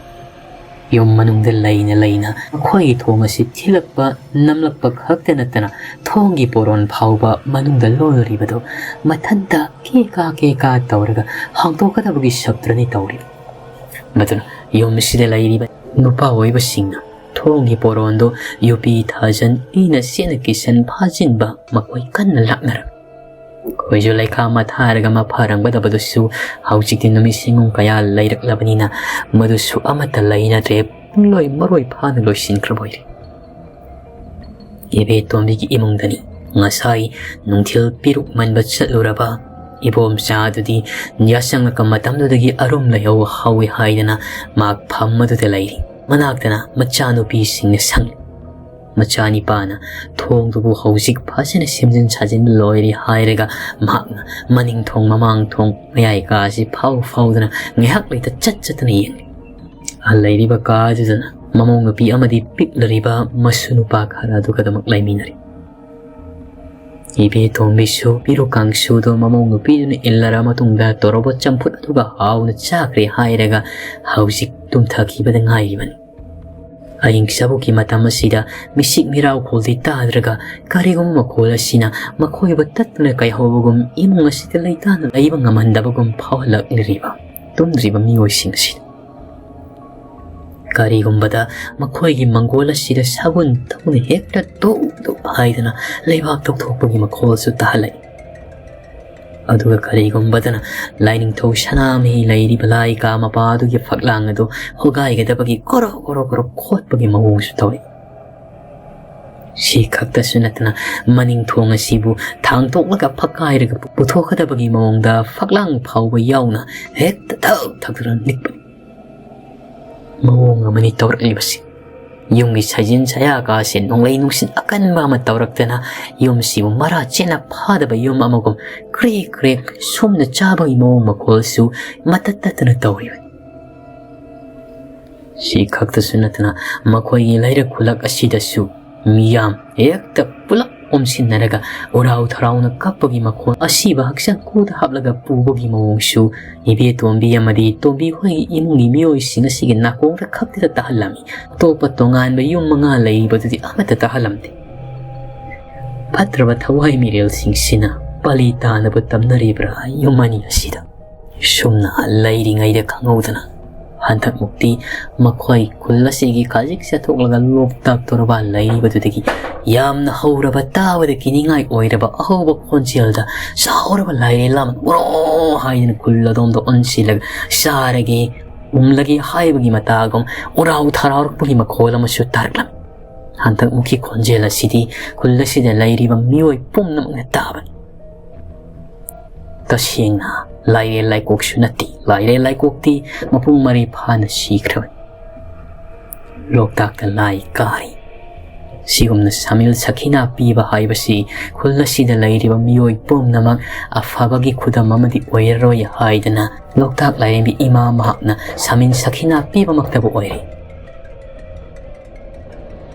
ꯌꯨꯝ ꯃꯅꯨꯡꯗ ꯂꯩꯅ ꯂꯩꯅ ꯃꯈꯣꯏꯒꯤ ꯊꯣꯡ ꯑꯁꯤ ꯊꯤꯜꯂꯛꯄ ꯅꯝꯂꯛꯄ ꯈꯛꯇ ꯅꯠꯇꯅ ꯊꯣꯡꯒꯤ ꯄꯣꯔꯣꯟ ꯐꯥꯎꯕ ꯃꯅꯨꯡꯗ ꯂꯣꯜꯂꯨꯔꯤꯕꯗꯨ ꯃꯊꯟꯇ ꯀꯦꯀꯥ ꯀꯦꯀꯥ ꯇꯧꯔꯒ ꯍꯥꯡꯗꯣꯛꯀꯗꯕꯒꯤ ꯁꯛꯇ꯭ꯔꯅꯤ ꯇꯧꯔꯤꯕ꯫ ꯃꯗꯨꯅ ꯌꯨꯝꯁꯤꯗ ꯂꯩꯔꯤꯕ ꯅꯨꯄꯥ ꯑꯣꯏꯕꯁꯤꯡꯅ ꯊꯣꯡꯒꯤ ꯄꯣꯔꯣꯟꯗꯨ ꯌꯨꯕꯤ ꯊꯥꯖꯟ ꯏꯅ ꯁꯦꯠꯅ ꯀꯤꯁꯟ ꯐꯥꯖꯤꯟꯕ ꯃꯈꯣꯏ ꯀꯟꯅ ꯂꯥꯛꯅꯔꯝꯃꯤ꯫ ꯑꯩꯈꯣꯏꯁꯨ ꯂꯩꯈꯥ ꯃꯊꯥꯔꯒ ꯃꯐꯔꯝꯒꯗꯕꯗꯨꯁꯨ ꯍꯧꯖꯤꯛꯇꯤ ꯅꯨꯃꯤꯠ ꯁꯤꯡꯉꯨ ꯀꯌꯥ ꯂꯩꯔꯛꯂꯕꯅꯤꯅ ꯃꯗꯨꯁꯨ ꯑꯃꯠꯇ ꯂꯩꯅꯗ꯭ꯔꯦ, ꯄꯨꯡꯂꯣꯏ ꯃꯔꯣꯏ ꯐꯥꯅ ꯂꯣꯏꯁꯤꯟꯈ꯭ꯔꯕ ꯑꯣꯏꯔꯦ꯫ ꯏꯕꯦꯇꯣꯝꯕꯤꯒꯤ ꯏꯃꯨꯡꯗꯅꯤ ꯉꯁꯥꯏ ꯅꯨꯡꯊꯤꯜ ꯄꯤꯔꯨꯛ ꯃꯟꯕ ꯆꯠꯂꯨꯔꯕ ꯏꯕꯣꯝꯆꯥ ꯑꯗꯨꯗꯤ ꯌꯥꯆꯪꯂꯛꯄ ꯃꯇꯝꯗꯨꯗꯒꯤ ꯑꯔꯨꯝ ꯂꯩꯍꯧ ꯍꯧꯏ ꯍꯥꯏꯗꯅ ꯃꯍꯥꯛ ꯐꯝ ꯑꯗꯨꯗ ꯂꯩꯔꯤ꯫ ꯃꯅꯥꯛꯇꯅ ꯃꯆꯥꯅꯨꯄꯤꯁꯤꯡꯅ ꯁꯪꯂꯤ꯫ ꯃꯆꯥꯅꯤꯄꯥꯅ ꯊꯣꯡꯗꯨꯕꯨ ꯍꯧꯖꯤꯛ ꯐꯖꯅ ꯁꯦꯝꯖꯤꯟ ꯁꯥꯖꯤꯟꯕ ꯂꯣꯏꯔꯦ ꯍꯥꯏꯔꯒ ꯃꯍꯥꯛꯅ ꯃꯅꯤꯡ ꯊꯣꯡ ꯃꯃꯥꯡ ꯊꯣꯡ ꯃꯌꯥꯏ ꯀꯥꯁꯤ ꯐꯥꯎ ꯐꯥꯎꯗꯅ ꯉꯥꯏꯍꯥꯛ ꯂꯩꯇ ꯆꯠ ꯆꯠꯇꯅ ꯌꯦꯡꯂꯤ꯫ ꯑꯍꯜ ꯂꯩꯔꯤꯕ ꯀꯥ ꯑꯗꯨꯗꯅ ꯃꯃꯧ ꯅꯨꯄꯤ ꯑꯃꯗꯤ ꯄꯤꯛꯂꯔꯤꯕ ꯃꯁꯨ ꯅꯨꯄꯥ ꯈꯔ ꯑꯗꯨꯒꯗꯃꯛ ꯂꯩꯃꯤꯟꯅꯔꯤ꯫ ꯏꯕꯦꯇꯣꯝꯕꯤꯁꯨ ꯄꯤꯔꯨꯛ ꯀꯥꯡꯁꯨꯗꯣ ꯃꯃꯧ ꯅꯨꯄꯤꯗꯨꯅ ꯏꯜꯂꯔ ꯃꯇꯨꯡꯗ ꯇꯣꯔꯣꯕꯣꯠ ꯆꯝꯐꯨꯠ ꯑꯗꯨꯒ ꯍꯥꯎꯅ ꯆꯥꯈ꯭ꯔꯦ ꯍꯥꯏꯔꯒ ꯍꯧꯖꯤꯛ ꯇꯨꯝꯊꯈꯤꯕꯗ ꯉꯥꯏꯔꯤꯕꯅꯤ꯫ ꯑꯍꯤꯡ ꯆꯥꯕꯨꯛꯀꯤ ꯃꯇꯝ ꯑꯁꯤꯗ ꯃꯤꯁꯤꯛ ꯃꯤꯔꯥꯎꯈꯣꯜꯗꯤ ꯇꯥꯗ꯭ꯔꯒ ꯀꯔꯤꯒꯨꯝꯕ ꯃꯈꯣꯜ ꯑꯁꯤꯅ ꯃꯈꯣꯏꯕꯨ ꯇꯠꯇꯨꯅ ꯀꯥꯏꯍꯧꯕꯒꯨꯝ ꯏꯃꯨꯡ ꯑꯁꯤꯗ ꯂꯩꯇꯥꯅ ꯂꯩꯕ ꯉꯝꯍꯟꯗꯕꯒꯨꯝ ꯐꯥꯎꯍꯜꯂꯛꯂꯤꯔꯤꯕ ꯇꯨꯝꯗ꯭ꯔꯤꯕ ꯃꯤꯑꯣꯏꯁꯤꯡ ꯑꯁꯤꯗ꯫ ꯀꯔꯤꯒꯨꯝꯕꯗ ꯃꯈꯣꯏꯒꯤ ꯃꯪꯒꯣꯜ ꯑꯁꯤꯗ ꯁꯥꯒꯨꯟ ꯇꯧꯅ ꯍꯦꯛꯇ ꯇꯣꯛ ꯇꯣꯛ ꯍꯥꯏꯗꯅ ꯂꯩꯕꯥꯛ ꯇꯧꯊꯣꯛꯄꯒꯤ ꯃꯈꯣꯜꯁꯨ ꯇꯥꯍꯜꯂꯛꯏ꯫ ꯑꯗꯨꯒ ꯀꯔꯤꯒꯨꯝꯕꯗꯅ ꯂꯥꯏꯅꯤꯡꯊꯧ ꯁꯅꯥꯃꯍꯤ ꯂꯩꯔꯤꯕ ꯂꯥꯏ ꯀꯥ ꯃꯄꯥ ꯑꯗꯨꯒꯤ ꯐꯛꯂꯥꯡ ꯑꯗꯨ ꯍꯣꯒꯥꯏꯒꯗꯕꯒꯤ ꯀꯣꯔꯣ ꯀꯣꯔꯣ ꯀꯣꯔꯣ ꯈꯣꯠꯄꯒꯤ ꯃꯑꯣꯡꯁꯨ ꯇꯧꯏ꯫ ꯁꯤ ꯈꯛꯇꯁꯨ ꯅꯠꯇꯅ ꯃꯅꯤꯡ ꯊꯣꯡ ꯑꯁꯤꯕꯨ ꯊꯥꯡꯇꯣꯛꯂꯒ ꯐꯛꯀꯥꯏꯔꯒ ꯄꯨꯊꯣꯛꯀꯗꯕꯒꯤ ꯃꯑꯣꯡꯗ ꯐꯛꯂꯥꯡ ꯐꯥꯎꯕ ꯌꯥꯎꯅ ꯍꯦꯛꯇ ꯊꯛ ꯊꯛꯇꯨꯅ ꯅꯤꯛꯄꯅꯤ꯫ ꯃꯑꯣꯡ ꯑꯃꯅꯤ ꯇꯧꯔꯛꯂꯤꯕꯁꯤ꯫ ꯌꯨꯝꯒꯤ ꯁꯥꯏꯖꯤꯟ ꯁꯌꯥ ꯀꯥꯁꯦ ꯅꯣꯡꯂꯩ ꯅꯨꯡꯁꯤꯠ ꯑꯀꯟꯕ ꯑꯃ ꯇꯧꯔꯛꯇꯅ ꯌꯨꯝꯁꯤꯕꯨ ꯃꯔꯥ ꯆꯦꯠꯅ ꯐꯥꯗꯕ ꯌꯨꯝ ꯑꯃꯒꯨꯝ ꯀ꯭ꯔꯦꯛ ꯀ꯭ꯔꯦꯛ ꯁꯨꯝꯅ ꯆꯥꯕꯒꯤ ꯃꯑꯣꯡ ꯃꯈꯣꯜꯁꯨ ꯃꯇꯠ ꯇꯠꯇꯅ ꯇꯧꯔꯤꯕꯅꯤ꯫ ꯁꯤ ꯈꯛꯇꯁꯨ ꯅꯠꯇꯅ ꯃꯈꯣꯏꯒꯤ ꯂꯩꯔꯛ ꯈꯨꯂꯛ ꯑꯁꯤꯗꯁꯨ ꯃꯤꯌꯥꯝ ꯍꯦꯛꯇ ꯄꯨꯂꯞ ꯑꯣꯝꯁꯤꯟꯅꯔꯒ ꯎꯔꯥꯎ ꯊꯔꯥꯎꯅ ꯀꯞꯄꯒꯤ ꯃꯈꯣꯜ, ꯑꯁꯤꯕ ꯍꯛꯆꯥꯡ ꯀꯨꯗ ꯍꯥꯞꯂꯒ ꯄꯨꯕꯒꯤ ꯃꯑꯣꯡꯁꯨ ꯏꯕꯦꯇꯣꯝꯕꯤ ꯑꯃꯗꯤ ꯇꯣꯝꯕꯤ ꯍꯣꯏꯒꯤ ꯏꯃꯨꯡꯒꯤ ꯃꯤꯑꯣꯏꯁꯤꯡ ꯑꯁꯤꯒꯤ ꯅꯥꯀꯣꯡꯗ ꯈꯛꯇꯗ ꯇꯥꯍꯜꯂꯝꯃꯤ꯫ ꯑꯇꯣꯞꯄ ꯇꯣꯉꯥꯟꯕ ꯌꯨꯝ ꯃꯉꯥ ꯂꯩꯔꯤꯕꯗꯨꯗꯤ ꯑꯃꯠꯇ ꯇꯥꯍꯜꯂꯝꯗꯦ꯫ ꯐꯠꯇ꯭ꯔꯕ ꯊꯋꯥꯏ ꯃꯤꯔꯦꯜꯁꯤꯡꯁꯤꯅ ꯄꯥꯂꯤ ꯇꯥꯅꯕ ꯇꯝꯅꯔꯤꯕ꯭ꯔꯥ ꯌꯨꯝ ꯑꯅꯤ ꯑꯁꯤꯗ? ꯁꯨꯝꯅ ꯂꯩꯔꯤꯉꯩꯗ ꯈꯪꯍꯧꯗꯅ ꯍꯟꯗꯛꯃꯨꯛꯇꯤ ꯃꯈꯣꯏ ꯈꯨꯜ ꯑꯁꯤꯒꯤ ꯈꯖꯤꯛ ꯆꯠꯊꯣꯛꯂꯒ ꯂꯣꯛꯇꯥꯛ ꯇꯣꯔꯕꯥꯟ ꯂꯩꯔꯤꯕꯗꯨꯗꯒꯤ ꯌꯥꯝꯅ ꯍꯧꯔꯕ, ꯇꯥꯕꯗ ꯀꯤꯅꯤꯡꯉꯥꯏ ꯑꯣꯏꯔꯕ ꯑꯍꯧꯕ ꯈꯣꯟꯖꯦꯜꯗ ꯆꯥꯎꯔꯕ ꯂꯥꯏꯔꯦꯜ ꯑꯃ ꯎꯔꯣ ꯍꯥꯏꯗꯨꯅ ꯈꯨꯜ ꯑꯗꯣꯝꯗ ꯑꯣꯟꯁꯤꯜꯂꯒ ꯆꯥꯔꯒꯦ, ꯎꯝꯂꯒꯦ ꯍꯥꯏꯕꯒꯤ ꯃꯇꯥꯒꯨꯝ ꯎꯔꯥꯎ ꯊꯔꯥꯎꯔꯛꯄꯒꯤ ꯃꯈꯣꯜ ꯑꯃꯁꯨ ꯇꯥꯔꯛꯂꯝꯃꯤ꯫ ꯍꯟꯗꯛꯃꯨꯛꯀꯤ ꯈꯣꯟꯖꯦꯜ ꯑꯁꯤꯗꯤ ꯈꯨꯜ ꯑꯁꯤꯗ ꯂꯩꯔꯤꯕ ꯃꯤꯑꯣꯏ ꯄꯨꯝꯅꯃꯛꯅ ꯇꯥꯕꯅꯤ꯫ ꯇꯁꯦꯡꯅ ꯂꯥꯏꯔꯦꯜ ꯂꯥꯏꯀꯣꯛꯁꯨ ꯅꯠꯇꯦ꯫ ꯂꯥꯏꯔꯦꯜ ꯂꯥꯏꯀꯣꯛꯇꯤ ꯃꯄꯨꯡ ꯃꯔꯩ ꯐꯥꯅ ꯁꯤꯈ꯭ꯔꯕꯅꯤ꯫ ꯂꯣꯛꯇꯥꯛꯇ ꯂꯥꯏ ꯀꯥꯔꯤ꯫ ꯁꯤꯒꯨꯝꯅ ꯁꯥꯃꯤꯜ ꯁꯈꯤꯅꯥ ꯄꯤꯕ ꯍꯥꯏꯕꯁꯤ ꯈꯨꯜ ꯑꯁꯤꯗ ꯂꯩꯔꯤꯕ ꯃꯤꯑꯣꯏ ꯄꯨꯝꯅꯃꯛ ꯑꯐꯕꯒꯤ ꯈꯨꯗꯝ ꯑꯃꯗꯤ ꯑꯣꯏꯔꯔꯣꯏ ꯍꯥꯏꯗꯅ ꯂꯣꯛꯇꯥꯛ ꯂꯥꯏꯔꯦꯝꯕꯤ ꯏꯃꯥ ꯃꯍꯥꯛꯅ ꯁꯥꯃꯤꯜ ꯁꯈꯤꯅꯥ ꯄꯤꯕꯃꯛꯇꯕꯨ ꯑꯣꯏꯔꯦ꯫